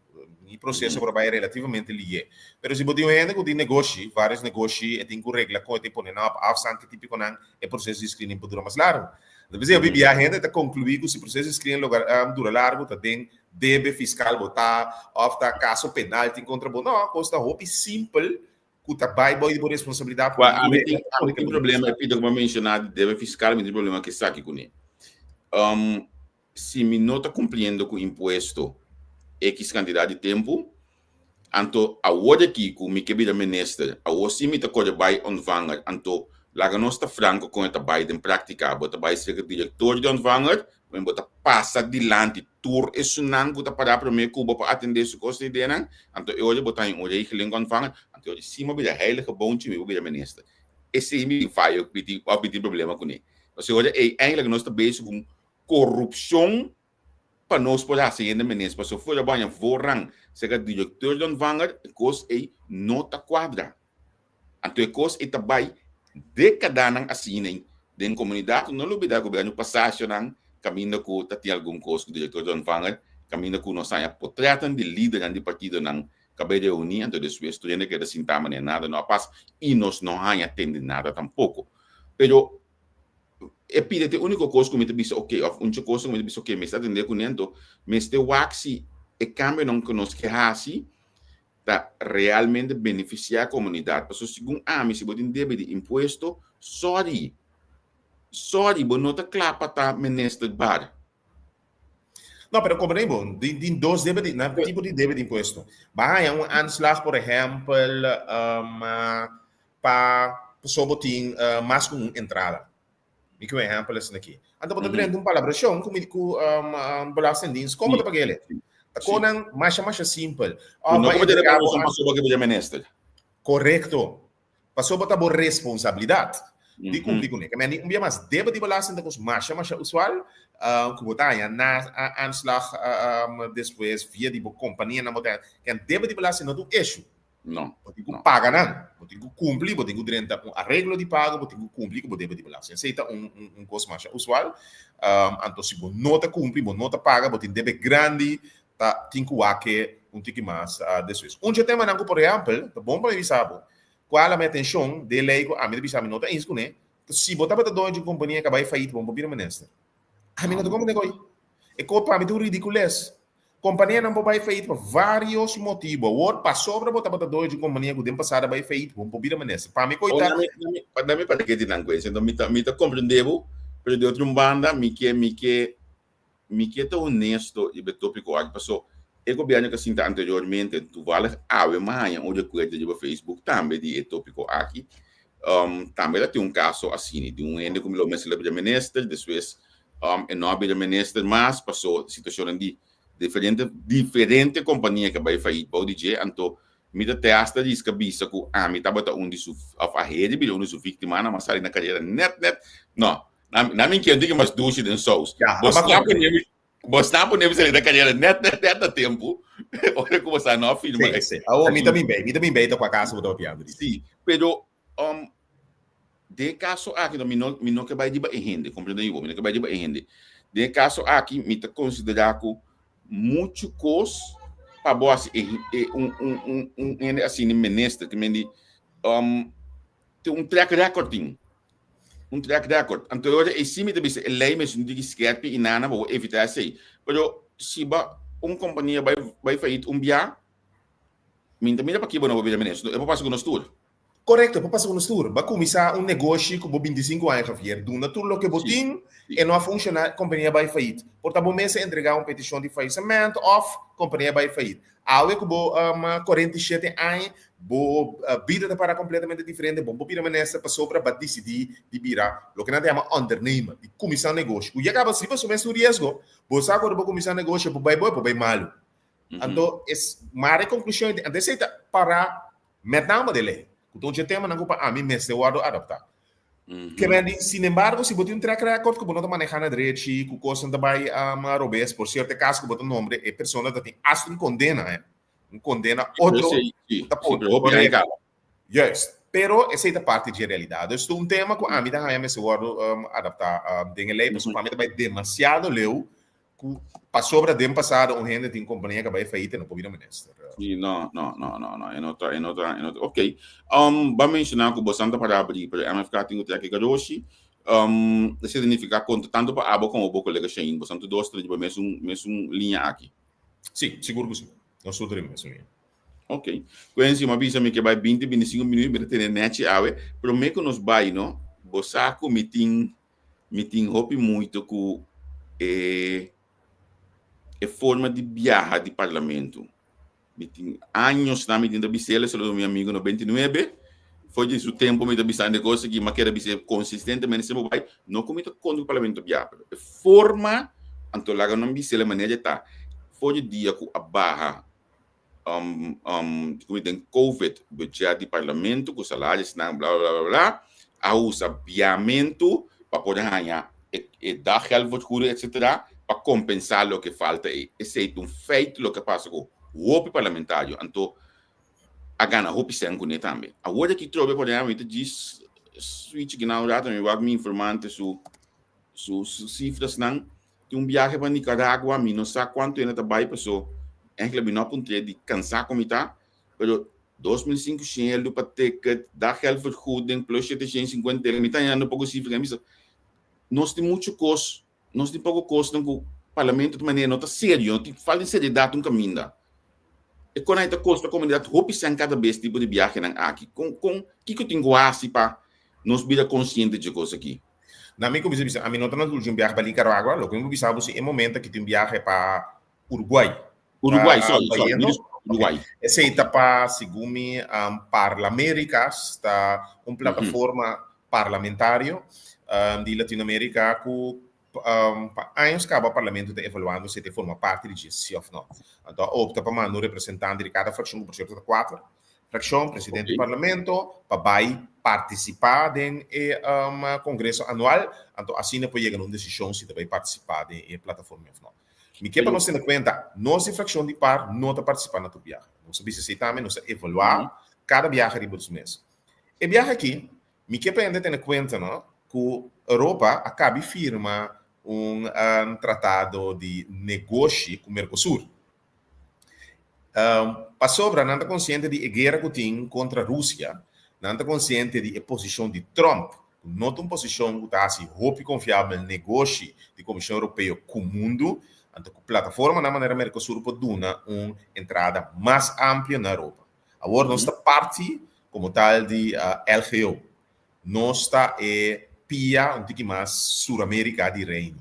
Mi proseso por a bai relativamente lié. Pero si bo tin un hende ku tin negoshi, vários negoshi, e tin ku regla kon e tin pone nan op afstand, ki típikonan e proseso di screening por dura mas largu. Anto p'esei hopi bia hende ta konkluí ku si proseso di screening logra dura largu ta den debe fiskal bo ta òf ta kaso penal tin kontra bo. No, kos ta hopi simpel ku ta bai bou di bo responsabilidat Wa, ami tin, ami tin problema, e pida ku bo a menshoná di debe fiskal, mi tin problema ku esaki kuné. Um, si mi no ta kumpliendo ku impuesto ekis kantidat di tempu, anto awor aki ku mi ke bira minister, awor si mi ta kore bai ontvanger, anto laga nos ta franko kon e ta bai den praktika, bo ta bai serka direktor di ontvanger, men bo ta pasa dilanti tur esunnan ku ta pará promé ku bo pa atendé su kos di ideanan, anto e ora bo ta haña un regeling ontvangen, anto e ora si mi a bira heilige boontje mi por bira minister. Esei mi tin fayo, mi tin òf mi tin problema kuné. Pasobra e ora ei eindelijk nos ta bezig ku korupshon pa nos por hasi hende minister, pasobra fuera bo haña voorrang serka direkteur di ontvanger, e kos ei no ta kuadra. Anto e kos ei ta bai dekadanan asina ei den komunidat. No lubida ku bira pasajenan kaminda ku ta tin algun kos ku direktor di ontvanger, kaminda ku nos haña potretnan di lidernan di partidonan ka bai reuní, anto despues tur hende keda sintá manera nada no a pasa i nos no haña tende nada tampoko. Pero e pida ta e úniko kos ku mi ta bisa oke òf uncho kos ku mi ta bisa oke mester atendé kuné, anto mester wak si e kambionan ku nos ke hasi ta realmente beneficia comunidad pasobra segun ami si bo tin debe di impuesto sorry sorry bo no ta cla pa ta minister bar. No, pero comprende bo, tin, tin dos debe di, na tipo di debe di impuesto. Ba haña un aanslag, por ehempel, um, pa paso bo tin uh, mas ku un entrada. Mi ke un ehempel esaki aki. Anto bo ta drenta un palabrashon ku mi ku um, um, Belastingdienst, kon bo ta paga ele? Ta konan masha masha simpel. Of No ba entrega bo an paso bo ke minister. Korekto. Paso bo ta bo responsabilidat di kumpli kuné. Ke men un bia mas debe di belasting ta kos masha masha usual uh, ku bo ta haña na aanslag um, despues via di bo kompania nan bo ta. Ken debe di belasting no ta un issue. No. Bo tin ku paga nan. Bo tin ku kumpli, bo tin ku drenta un areglo di pago, bo tin ku kumpli ku bo debe di belasting. Esei ta un un kos masha usual. Anto si bo no ta kumpli, bo no ta paga, bo tin debe grandi, ta tin ku wak un tiki mas despues. Un dje temanan ku por ehèmpel, ta bon pa mi bisa bo, kual a mi atenshon den lei ku ami ta bisa mi no ta eens kuné, ta si bo tabata doño di un kompania ku a bai fayit, bo no por bira minister. Ami no ta komprende ku e kos pa mi ta un ridikules. Kompanianan por bai fayit pa vários motibu. Awor, pasobra bo tabata doño di un kompania ku den pasado a bai fayit, bo no por bira minister. Pa mi koita. Oh, na mi para ke di nan kues. Enton mi ta komprende bo, pero di otro un banda mi ke mi ke mi ke ta honesto riba e topiko aki paso e gobierno ku a sinta anteriormente, toevallig awe mi a haña un rekuerdo riba Facebook tambe di e topiko aki, tambe ta tin un kaso asini di un hende ku mi lo mester lo bira minister, despues e no a bira minister mas paso situacionnan di diferente diferente compania ke bai failliet bou di dje, anto mi ta te hasta riska bisa ku ami tabata un di su of a heri bira un di su victimanan, m'a sali na carera net net no na mi kier diki mas dushi den saus. Bo sa pone mi bo sa pone mi sali na carera net net net na tempo ora ku bo sa no a firma. Sí, sí. Awor mi ta bin bay, mi ta bin bay ta kua kaso bo ta papiando di. Sí, pero Den e kaso aki no, mi no, mi no ke bai riba e hende, komprende mi bo, mi no ke bai riba e hende. Den e kaso aki mi ta konsiderá ku muchu kos pa bo hasi e, e un, un, un, un hende asina minister, ke men di, tin un track record tin, un track record. Anto e ora ei si mi ta bisa e lei mester un tiki skerpi i nana pa bo evitá esei. Pero si bo un kompania bai bai fayit un bia, mi no ta mira paki bo no por bira minister, e por pasa ku nos tur. Korekto, por pasa ku nos tur. Bo a kuminsá un negoshi ku bo 25 aña, Javier. Duna tur loke bo tin, e no a funshoná, kompania bai fayit. Por ta bo mes a entregá un petishon di fayisementu òf kompania bai fayit. Awe ku bo 47 aña, bo bida ta para kompletamente diferente. Bo no por bira minister pasobra bo a disidí di bira loke nan ta yama ondernemer, di kuminsá un negoshi. Ku ya kaba riba su mes un riesgo. Bo sa ku ora bo kuminsá un negoshi e por bai bo, e por bai malu. Anto es mara e konklushon, anto esei ta para Met name de ley, ku ta un dje temanan ku pa ami mester wòrdu adaptá. Ke men di, sinembargo, si bo tin un track record ku bo no ta manehá na drechi, ku kosnan ta bai robes, por sierto e kaso ku bo ta nombre, e persona ta tin asta un kondena, eh, un kondena otro ku ta por, korekto. Juist. Pero esei ta parti dje realidat. Dus ta un tema ku ami ta haña mester wòrdu adaptá den e ley, pasobra pa mi ta bai demasiado leu Ku pasobra den pasado un hende tin kompania ku a bai faita no por bira minister. Sí, no, no, no, no, no, e no ta, e no ta, e no ta. Ok. Ba menshoná ku bosan ta para abrí, pero MFK tin ku trek e garoshi. Esei ta nifiká konta tantu pa abo komo bo kolega Shane. Bosan tur dos ta riba mesun, mesun liña aki. Sí, sigur ku sí. Nos tur ta riba mesun liña. Ok. Quincy, mi a bisa mi ke bai 20, 25 minuut, mi ta tene nechi awe. Promé ku nos bai, no, bo sa ku mi tin Mi tin hopi muito ku e e forma di biaha di parlamento. Mi tin años na mi tin ta bis'el, saludo mi amigo 99. For di su tempo mi ta bisando e kos aki, mi a keda bis'é konsistentemente semper bai, no ku mi ta kontra ku parlamento biaha, pero e forma, anto laga nan bis'el e manera di ta, for di dia ku a baha ku den covid budget di parlamento ku salarisnan bla bla bla bla a usa biamentu pa por haña e daggeldvergoeding etcetera pa kompensá loke falta ei. Esei ta un feit loke a pasa ku hopi parlamentario anto a gana hopi sèn kuné tambe. Awor aki trobe por ehèmpel mi ta djis switch gina un rato mi wak mi informante su su sifrasnan. Tin un biahe pa Nicaragua, mi no sa cuanto hende ta bay paso enkele mi no a puntr'é di cansa cu mi ta, pero 2500 eldo pa ticket, daggeldvergoeding plus 750 eldo, mi ta hañando poco cifra, mi bisa nos tin mucho cos, nos tin poco cosnan cu parlamento ta manera no ta serio, no tin falta di seriedad un caminda. E con ay ta costa comunidad hopi cen cada bes tipo di biahenan aki, con con kico tin cu haci pa nos bira consciente dje cos aki? Na mi kuminsá bisa, ami no ta na dulce un biahe pa Nicaragua, loke mi por bisa bo si e momento aki tin un biahe pa Uruguay. Uruguay, sorry, sorry, mi disculpa, Uruguay. Esei ta pa, segun mi, Parlaméricas, ta un plataforma parlamentario di Latinoamérica ku pa años kaba parlamento ta evaluando si e ta forma parti di dje, si òf no. Anto a opta pa manda un representante di kada frakshon, ku por sierto ta kuater frakshon, presidente di parlamento, pa bai partisipá den e kongreso anual. Anto asina por yega na un desishon si ta bai partisipá den e plataforma òf no. Mi ke pa nos tene kuenta, nos di frakshon di par no ta partisipá na tur biahe. Nos a bisa esei tambe, nos ta evaluá kada biahe riba nos mes. E biahe aki, mi ke pa hende tene kuenta no, ku Europa a kabi firma un tratado di negoshi ku Mercosur. Pasobra nan ta konsiente di e guera ku tin kontra Rusia, nan ta konsiente di e posishon di Trump, ku no ta un posishon ku ta hasi hopi konfiabel negoshi di Komishon Europeo ku mundu, anto ku plataformanan manera Mercosur por duna un entrada mas amplio na Europa. Awor nos ta parti komo tal di LGO. Nos ta e pia un tiki mas Suramérika di Reino.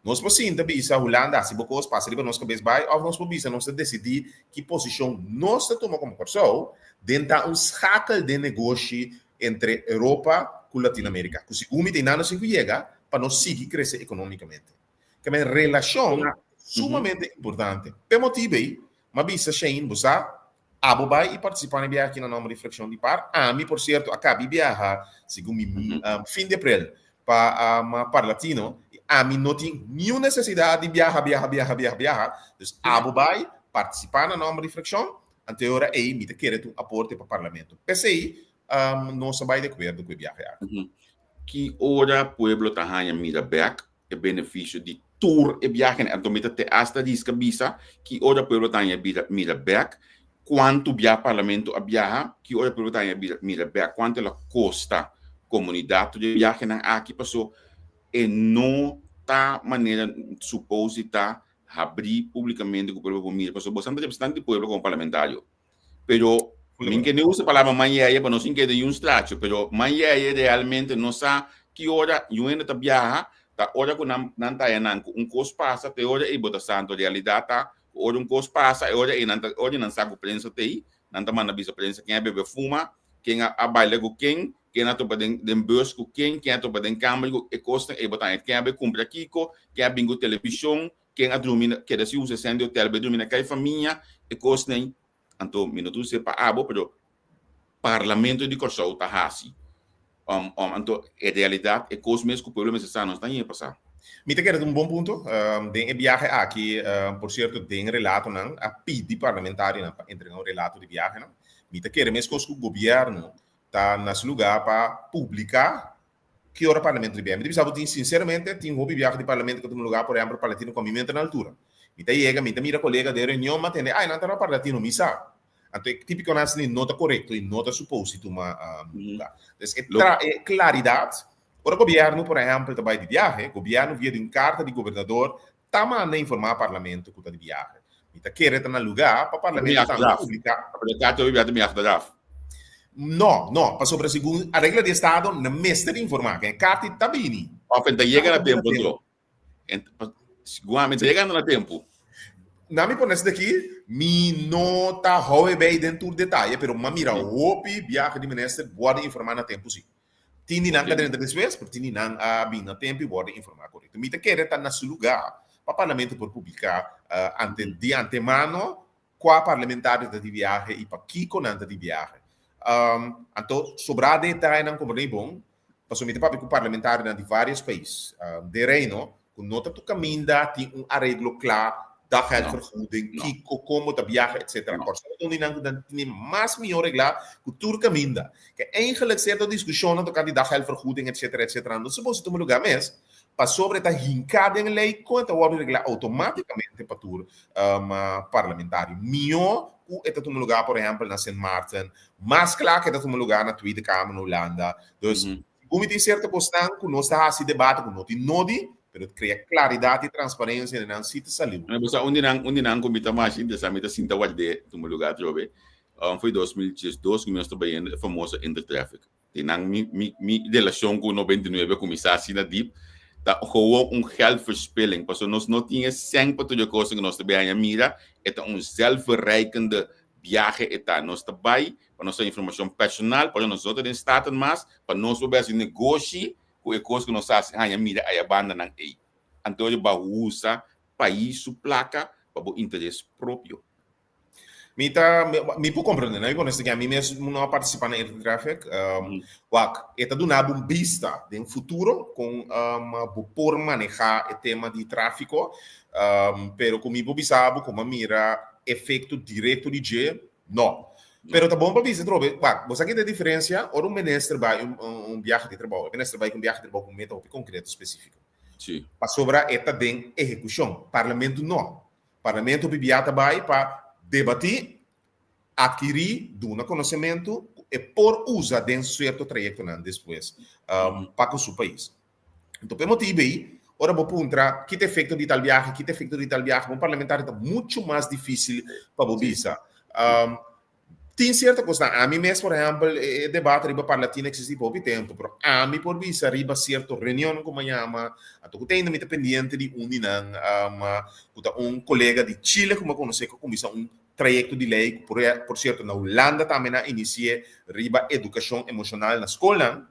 Nos por sinta bisa Hulanda hasi bo kos, pasa riba nos kabes bai òf nos por bisa nos ta desidí ki posishon nos ta tuma komo Kòrsou den ta un schakel den negoshi entre Europa ku Latinoamérika ku segun mi ta inando sin ku yega pa nos sigui krese ekonómikamente. Kèmen relashon sumamente importante. P'e motibu ei m'a bisa Shane bo sa abo bai i partisipá na e biaha aki na nòmber di Frakshon di par. Ami por sierto a kabi biaha segun mi fin di aprel pa Parlatino i ami no tin niun nesesidat di biaha biaha biaha biaha biaha. Dus abo bai partisipá na nòmber di frakshon, anto e ora ei mi ta kere ta un aporte pa Parlamento. P'esei nos a bai di akuerdo ku e biahe aki. Ki ora pueblo ta haña mira bèk e benefisio di tur e biahenan. Anto mi ta te asta riska bisa ki ora pueblo ta haña bira mira bek, kuantu bia parlamento a biaha, ki ora pueblo ta haña bira mira bek, kuantu el a kosta komunidat tur e biahenan aki, paso e no ta manera supos di ta habrí públikamente ku pueblo por mira, paso boso ta representante di pueblo komo parlamentario. Pero min ke no usa palabra manyeye pa no sin keda yun stracho, pero manyeye realmente no sa ki ora yun hende ta biaha, ta ora ku nan nan ta haña nan ku un kos pasa te ora ei bo ta sa. Anto realidat ta ku ora un kos pasa e ora ei nan ta ora nan sa ku prensa ta ei, nan ta manda bisa prensa ken a bebe fuma, ken a a baila ku ken, ken a topa den den bus ku ken, ken a topa den kamber ku e kosnan ei bo ta haña, ken a bai kumpra kiko, ken a bin ku televishon, Ken a drumi na, keda si usa sèn di hotel bai drumi na kai famia, e kosnan, anto mi no ta usa pa abo, pero Parlamento di Kòrsou ta hasi. Um, um, anto e realidat, e kos mes ku pueblo mester sa, nos ta haña pasá. Mi ta kere ta un bon punto. Den e biahe aki, por sierto, den relatonan a pidi parlamentarionan pa entrega un relato di biahenan. Mi ta kere meskos ku gobièrnu ta na su lugá pa publiká Ki ora parlamento di biaha? Mi ta bisa bo tin sinceramente tin hopi biaha di parlamento ku ta tuma lugar, por ehempel Parlatino ku ami mi entra na altura. Mi ta yega, mi ta mira kolega den reunion, mi a tende, ay nan ta na Parlatino, mi sa. Anto e típikonan asina no ta korekto i no ta supos di tuma lugar. Entonces e tra e klaridat, ora gobièrnu por ehempel ta bai di biahe, gobièrnu via di un karta di gobernador ta manda informá parlamento ku ta di biahe. Mi ta kere ta na lugá pa parlamento tambe publiká. Pero e karta hopi biaha ta mi achteraf. No, no, pasobra segun a regla di estado nan mester informá. Ken e karta ta bini. Of en ta yega na tempu anto. Segun ami ta yegando na tempu. Na mi pone esaki, mi no ta hou e bei den tur detaye, pero m'a mira hopi biahe di minister wòrdu informá na tempu si. Tin di nan ka drenta despues, pero tin di nan a bin na tempu i wòrdu informá korekto. Mi ta kere ta na su lugá pa Parlamento por publiká ante di antemano kua parlamentario ta di biahe i pakiko nan ta di biahe. Anto sobrá detayenan komprendé bon, pasobra mi ta papia ku parlamentarionan di vários pais den Reino ku no ta tur kaminda tin un areglo kla, daggeldvergoeding, kiko, kon bo ta biaha, etcetera. Kòrsou ta un di nan ku nan tene mas mihó reglá ku tur kaminda. Ke eigenlik sierto diskushonnan tokante di daggeldvergoeding, etcetera, etcetera, no suposo tuma lugá mes, pasobra e ta hinká den e lei kon e ta wòrdu reglá outomátikamente pa tur parlamentario. Mihó ku e ta tuma lugá, por ehèmpel, na Sint Maarten, mas kla ku e ta tuma lugá na Tweede Kamer na Hulanda. Dus, Segun mi tin sierto kosnan ku nos ta hasi debate ku no tin nodi, pero krea klaridat i transparensia den nan si ta saliu. Bo sa un di nan, un di nan ku mi ta masha interesá, mi ta sinta ward'é tuma lugá atrobe, foi 2012 ku mi nos ta bayendo e famoso Intertraffic. Di nan mi, mi, mi relashon ku 99 a kuminsá asina dip, ta gewoon un geldverspilling, pasobra nos no tin e sèn pa tur e kosnan ku nos ta bay haña. Mira, e ta un zelfverrijkende biahe e ta. Nos ta bai pa nos ta informacion personal, pasobra nos no ta den Staten mas, pa nos por bai haci negoshi cu e cos cu nos ta haci haña mira aya bandanan ey. Anto bo a usa pais su placa pa bo interes propio. Mi ta, mi por comprende, no? Con este mi mes no a participa na Intertraffic. Wak, e ta duna un bista den futuro con bo por maneha e tema di trafico, pero cu mi por bisa bo como mira efecto directo di dje, no. Pero ta bon pa bisa trobe, wak, bo sa ki ta e diferencia? Ora un minister bai un biahe di trabou, e minister bai cu un biahe di trabou cu un meta hopi concreto, specifico. Pasobra e ta den ehecucion, parlamento no. Parlamento bibia ta bai pa debatí, adkirí, duna konosementu ku e por usa den sierto trayektonan despues pa ku su pais. Anto pa e motibu ei, ora bo puntra ki ta efekto di tal biahe, ki ta efekto di tal biahe, pa un parlamentario ta muchu mas difísil pa bo bisa. Tin cierto cosnan. Ami mes, por ehempel, e debate riba Parlatino existi pa hopi tempo, pero ami por bisa riba cierto reunionnan cu mi a yama, anto cu te ainda mi ta pendiente di un di nan, cu ta un colega di Chile cu mi a conoce cu a cuminsa un trayecto di ley, cu por cierto na Hulanda tambe nan a inicie riba educacion emocional na scolnan.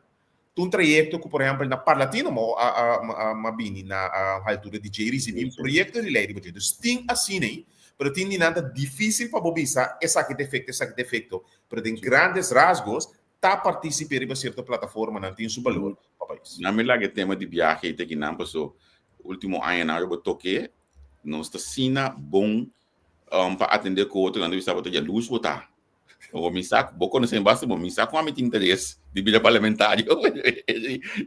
Ta un trayecto cu por ehempel na Parlatino mi a bini na altura di dje y ricibi un proyecto di ley riba dje. Dus tin asina ey, pero tin di nan ta dificil pa bo bisa esaki ta efecto, esaki ta efecto, pero den grandes rasgos ta participe riba cierto plataformanan tin su balor pa pais. Nan mi laga e tema di biahe y ta kinan paso ultimo añanan ora bo toke nos ta asina bon pa atende cu otro nan ta bisa bo ta yaluz bo ta. Bo mi sa, bo conoce mi basta bon, mi sa cu ami tin interes di bira parlamentario.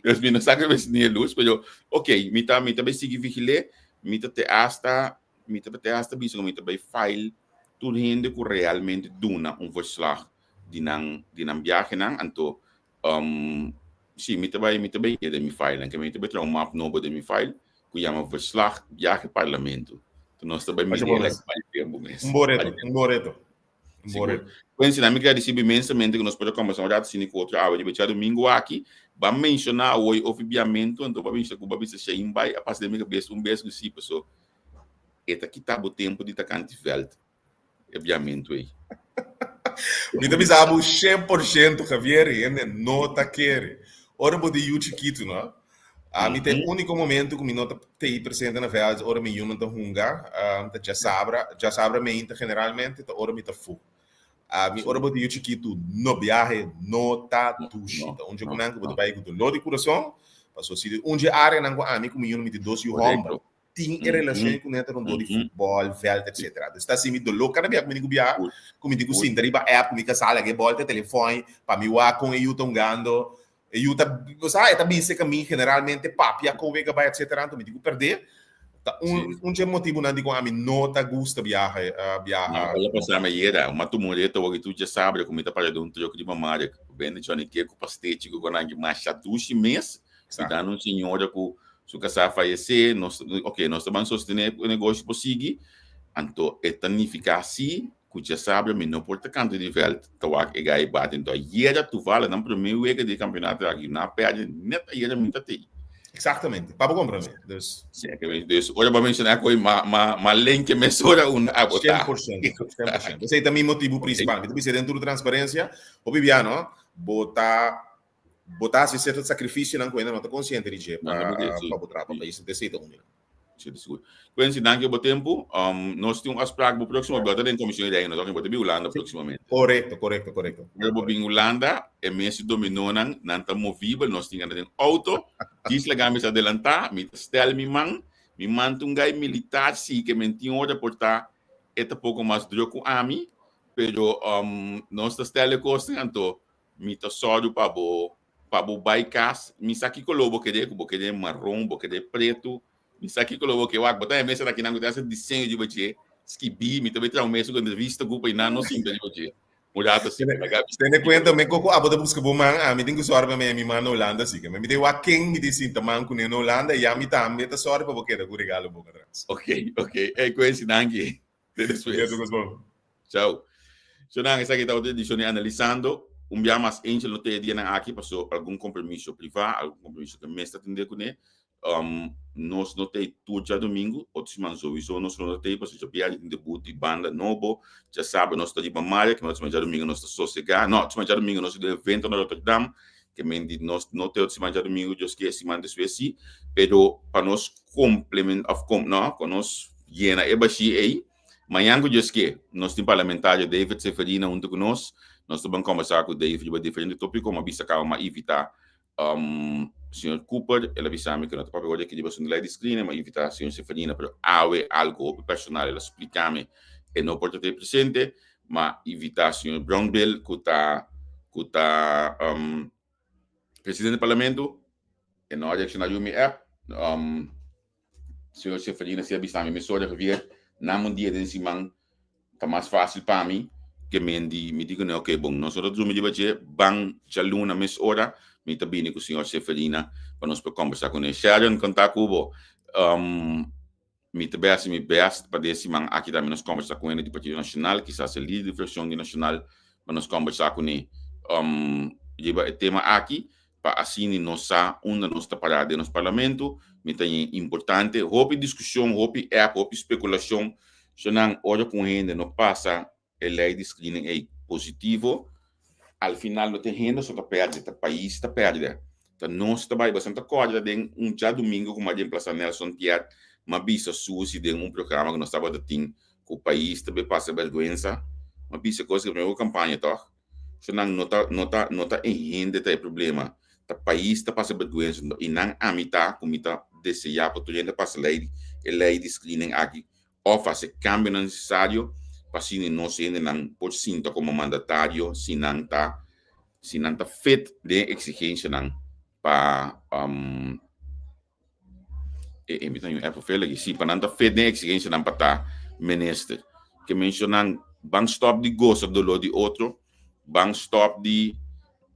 Dus mi no sa cu mi ni luz, pero ok, mi ta, mi ta bay sigui vigile, mi ta te hasta, mi ta te hasta bisa cu mi ta bay file tur hende cu realmente duna un verslag di nan, di nan biahenan, anto, um, si, mi ta bay, mi ta bay den mi file, nan, mi ta bay traha un map nobo den mi file cu yama verslag biahe parlamento. Entonces nos ta bay mira e tempo mes. Un bo reto, un bo reto. Sigur. Quincy, na mi gradicibo inmensamente cu nos por a conversa un rato asina cu otro awe riba djadomingo aki. Ba menciona awoy over biamento, anto ba bisa cu ba bisa Shane bay a pasa den mi cabes un bes cu si, paso e ta kita bo tempo di ta canti veld, e biamento ey. Mi ta bisa bo 100% Javier, hende no ta kere. Ora bo tin yu chikitu, no? Ami ta e úniko momento ku mi no ta tei presente na vèlds ora mi yunan ta hunga, ta djasabra, djasabra meinta generalmente ta ora mi ta fu. Ami ora bo tin yu chikitu no biahe no ta dushi, ta un dje ku nan ku bo ta bai ku doló di kurason, pasobra si un dje areanan ku ami ku mi yunan mi tin dos yu hòmber, tin e relashon ku nan ta rondó di futbòl, vèlt etsetera. Dus ta hasi mi doló kada bia ku mi tin ku biaha, ku mi tin ku sinta riba app ku mi kasá laga e bòlta e telefòn pa mi wak kon e yu ta hungando. E yu ta, bo sa, e ta bin serka mi generalmente papia kon wega bai etsetera, anto mi tin ku pèrdè. Ta un un dje motibunan dikon ami no ta gusta biaha biaha. No, a pasá mi ayera, un matu muri ta wak i tur djasabra ku mi ta para den un tròk riba mar, bende Johnny Cake ku pastechi ku konan ki masha dushi mes, i dando un señora ku Su kasá a fayesé, nos, ok, nos ta ban sostené ku e negoshi por sigui, anto e ta nifiká sí ku djasabra mi no por ta kantu di vèlt ta wak e gai bati. Anto ayera Tuvala nan promé wega di e kampionato aki nan a pèrdè nèt ayera mi ta tei. Eksaktamente, pa bo komprondé. Dus. Sí, dus ora bo a menshoná ku ma ma ma lenke mesora un a botá. 100%, 100%. Esei ta mi motibu prinsipal. Mi ta bisa den tur transparensia, hopi bia no, bo ta Bo ta hasi sierto sakrifisionan ku hende no ta konsiente di dje pa pa bo traha pa pais. Esei ta un di nan. Si, ta sigur. Quincy, danki bo tempu. Nos tin un afspraak bo próksimo bo ta den Komishon di Reino, tok? Bo ta bin Hulanda próksimamente. Korekto, korekto, korekto. Ora bo bin Hulanda, e mes di dominonan, nan ta movibel, nos tin gana den outo. Djis laga mi sa adelantá, mi ta stel mi man, mi man ta un gai militar, si ke men tin ora por ta e ta poko mas druk ku ami, pero nos ta stel e kosnan, anto Mi ta sòru pa bo pa bo bai kas. Mi sa ki koló bo kere, ku bo kere maron, bo kere pretu. Mi sa ki koló bo ke. Wak, bo ta e mesa aki nan ku ta hasi diseño riba dje, skibí. Mi ta bai traha un mesa ku entrevista ku pa i nan no sinta riba dje un rato asina. Laga mi Tene kuenta mi koko abo ta buska bo man, ami tin ku sòru pa mi mi man na Hulanda así ke. Mi ta wak ken mi tin sinta man kuné na Hulanda i ami tambe ta sòru pa bo keda ku regalo boka atras. Ok, ok. Ey, Quincy, danki. Te despues. Chao. So nan, esaki ta otro edicion di Analisando. Un bia mas Angel no ta e dianan aki paso algun compromiso priva, algun compromiso ke mes ta tende kuné. Um, nos no ta ei tur djadomingo, otro siman souiso nos no ta ei paso djabièrnè tin debut di banda nobo, djasabra nos ta riba Maria, ke otro siman djadomingo nos ta sosega, no, otro siman djadomingo nos ta den evento na Rotterdam, ke men di nos no ta ei otro siman djadomingo, Dios kier siman despues si, pero pa nos complement of com, no, pa nos yena e bashí ei. Mañan ku Dios ke, nos tin parlamentario David Seferina huntu ku nos. Nos ta ban kombersá ku David riba diferente tópiko. Mi a bisa kaba mi a invitá um, señor Cooper. El a bisa mi ku no ta papia ora ki riba asuntu lei di screening. Mi a invitá señor Seferina, pero awe algu hopi personal el a splika mi e no por ta te presente. Mi a invitá señor Brownbill ku ta ku ta um, presidente di parlamento. E no a reakshoná riba mi app. Um, Señor Seferina si a bisa mi mesora Javier, nam un dia den siman ta mas fácil pa mi ke men di mi di kuné ok bon nos no ta drumi riba dje ban djaluna mes ora mi ta bini ku señor Seferina pa nos por kombersá kuné. Sharon kontá ku bo um, mi ta bai hasi mi best pa den siman aki tambe nos kombersá ku hende di Partido Nacional kisas e lider di frakshon di Nacional pa nos kombersá kuné um, riba e tema aki pa asina nos sa unda nos ta pará den nos parlamento, mi ta haña importante. Hopi diskushon, hopi app, hopi spekulashon, so nan ora ku un hende no pasa e lei di screening ei positivo, al final no ta e hende so ta pèrdè, ta pais ta pèrdè, ta nos ta bai. Boso ta kòrda den un djadumingu ku mi a reemplasa Nelson Piet, mi a bisa Susi den un programa ku nos tabata tin ku pais ta bai pasa bèrgwensa, mi a bisa kos ku primero kampaña tòg. So nan no ta no ta no ta e hende ta e problema, ta pais ta pasa berguensa y nan ami ta cu mi ta desea pa tur hende pasa ley e ley di screening aki of haci cambionan necesario pa asina nos hendenan por sinta como mandatario si nan ta si nan ta fit den e exigencianan pa E e mi ta un app veilig si pa nan ta fit den exigencianan pa ta minister. Ke mencionan ban stop di goza dolor di otro, ban stop di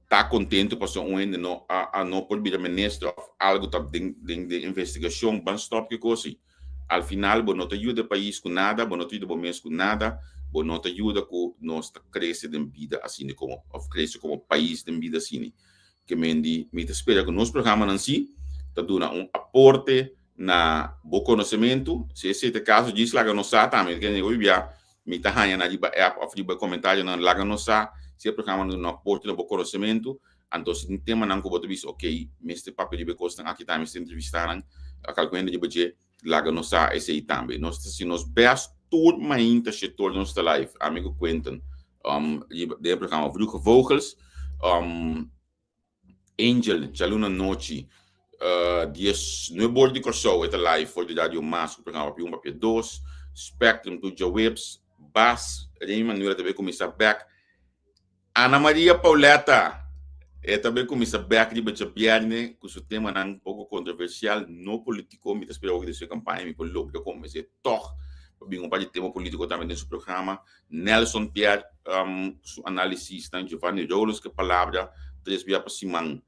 ta contento pasobra un hende no a a no por bira minister of algo ta den den den investigacion, ban stop ki cos ei. Al final bo no ta yuda e pais cu nada, bo no ta yuda bo mes cu nada, bo no ta yuda cu nos ta crece den bida asina como of crece como pais den bida asina. Ke men di mi ta spera ku nos programanan si ta duna un aporte na bo konosementu. Si esei ta e kaso djis laga nos sa tambe. Ke hopi bia mi ta haña na riba app òf riba komentarionan laga nos sa si e programa duna un aporte na bo konosementu. Anto si tin temanan ku bo ta bisa okey mester papia riba e kosnan aki tambe mester entrevista nan kalku hende riba dje laga nos sa esei tambe. Nos ta hasi nos best tur mainta shetor nos ta live ami ku Quentin um, riba den e programa Vroege Vogels. Um, Angel, djaluna nochi, uh, dies nuebe or di Kòrsou e ta live for di Radio Mas ku programa Papia Un Papia Dos. Spectrum tur djaweps. Bas, Remy Manuela ta bai kuminsá bèk. Ana Maria Pauletta, e ta bai kuminsá bèk riba djabièrnè ku su temanan poko kontroversial, no polítiko. Mi ta spera hopi den su kampaña mi por logra konvensé tòg pa bin un par di tema polítiko tambe den su programa. Nelson Pierre su análisisnan, Giovanni Rolos ke palabra tres bia pa siman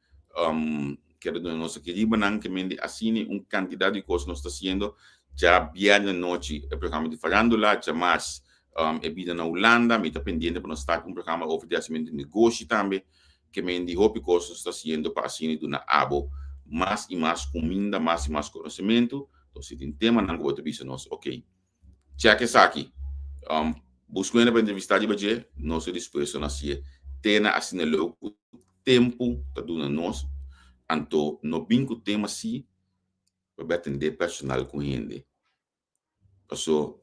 kere duna nos aki riba nan ke mende asina un kantidat di kos nos ta hasiendo. Djabièrnè anochi e programa di farándula, djamars e bida na Hulanda, mi ta pendiente pa nos start un programa over di hasimentu di negoshi tambe ke mende hopi kos nos ta hasiendo pa asina duna abo mas i mas kuminda, mas i mas konosementu. Entonces si tin temanan ku bo ta bisa nos ok. Check esaki. Um, busca un hende pa entrevista riba dje, nos ta dispuesto na hacié. Te na asina leu cu tempu ta duna nos, anto no bin cu tema si pa bai atende personal cu hende. Paso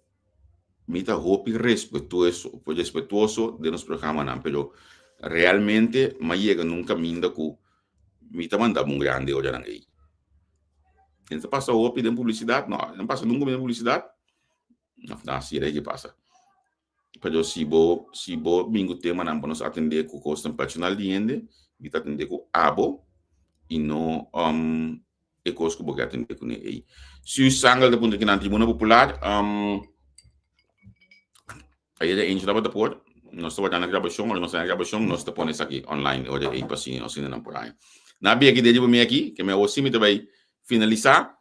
mi ta hopi respetuoso, respetuoso den nos programanan, pero realmente m'a yega na un caminda cu mi ta manda bo un grande ora nan ey. E ta pasa hopi den publicidad? No, e no pasa nunca den publicidad. No, no, si rei pasa. Pero si bo, si bo bin ku temanan pa nos atende ku kosnan personal di hende, mi ta atende ku abo i no um, e kos ku bo ke atende kuné ei. Su Sangel ta puntra kinan Tribuna Popular, um, Ayer Angel tabata por, nos tabata na grabashon, ora nos ta na grabashon, nos ta pone esaki online, ora ei pa sini nos hendenan por haña. Na bia ki dedi pa mi aki, ke mi awor si mi ta bai finalisá,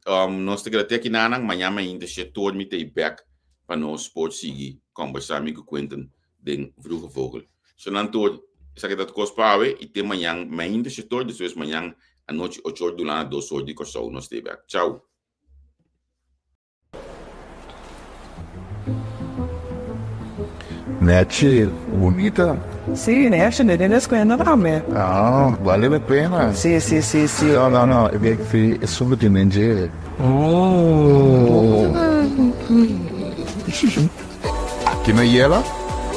um, nos ta keda te aki nanan, mañan mainta shetor mi ta ei bek pa nos por sigui kòmbersá mi ku Quentin den Vroege Vogel. So nan tur, esaki ta kos pa awe i te mañan mainta shetor, despues mañan anochi ocho or di Hulanda, dos or di Kòrsou nos ta ei bek. Chau! Nechi, bunita. Sí, nechi, ne den escuela tambe. Ah, vale la pena. Sí, sí, sí, sí. No, no, no, e bek fi e solo tin den dje. Oh. Aki na Yela,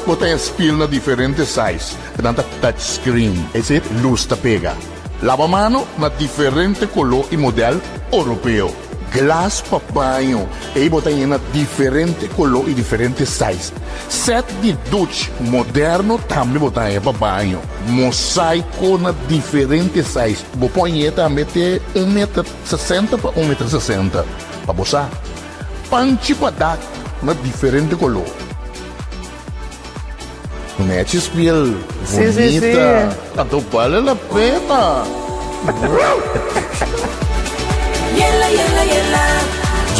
bo ta haña spiel na diferente size, nan ta touch screen, es decir, luz ta pega. Lavamano na diferente color y model europeo. Glas pa baño, ey bo ta haña na diferente color y diferente size. Set di douche moderno tambe bo ta haña pa baño. Mosaico na diferente size. Bo por haña tambe te 1 meter 60 pa 1 meter 60. Pa bo sa. Panchi pa dak na diferente color. Nechi spiel, Si. bunita. Anto bale la pena. Yela, yela, yela.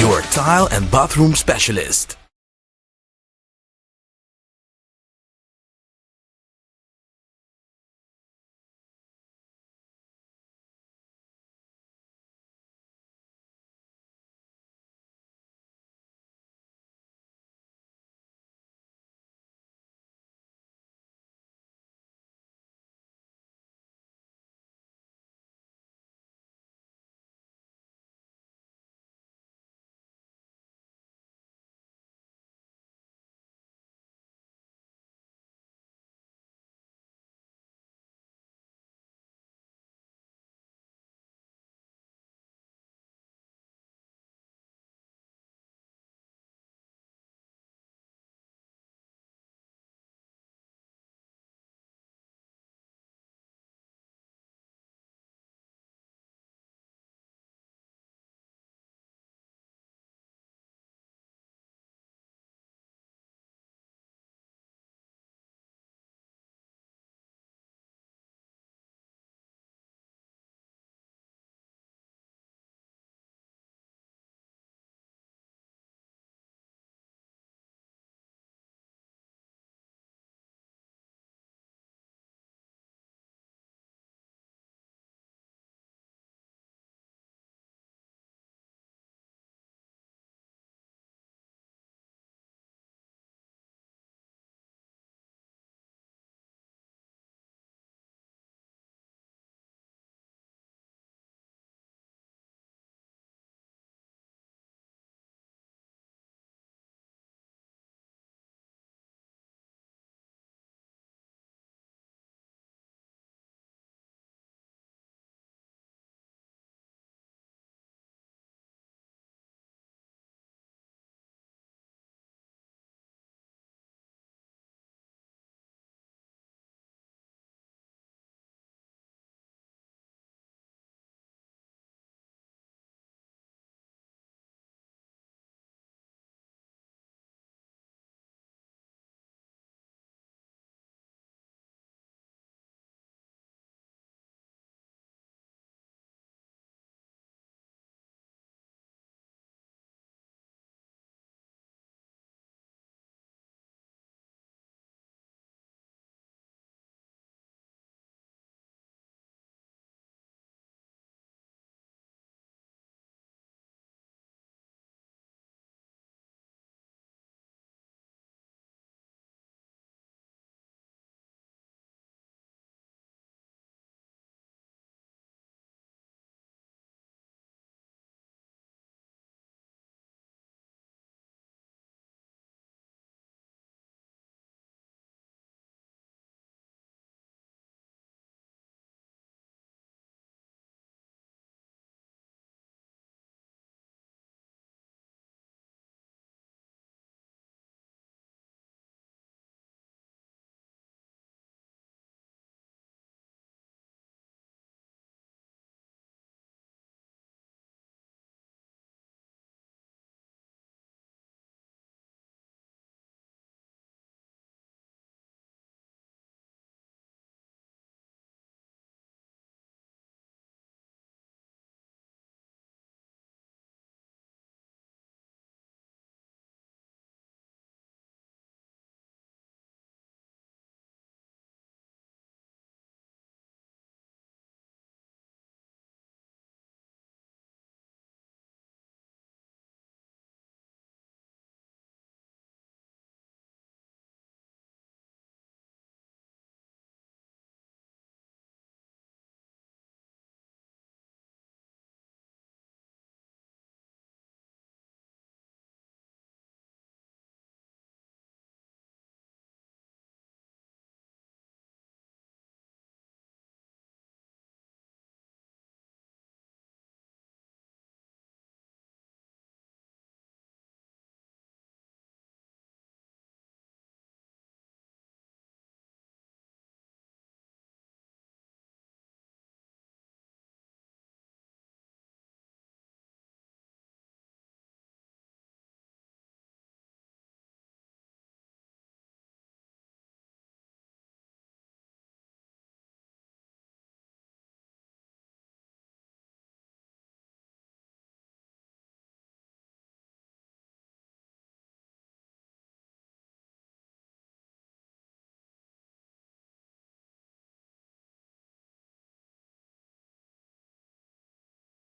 Your tile and bathroom specialist.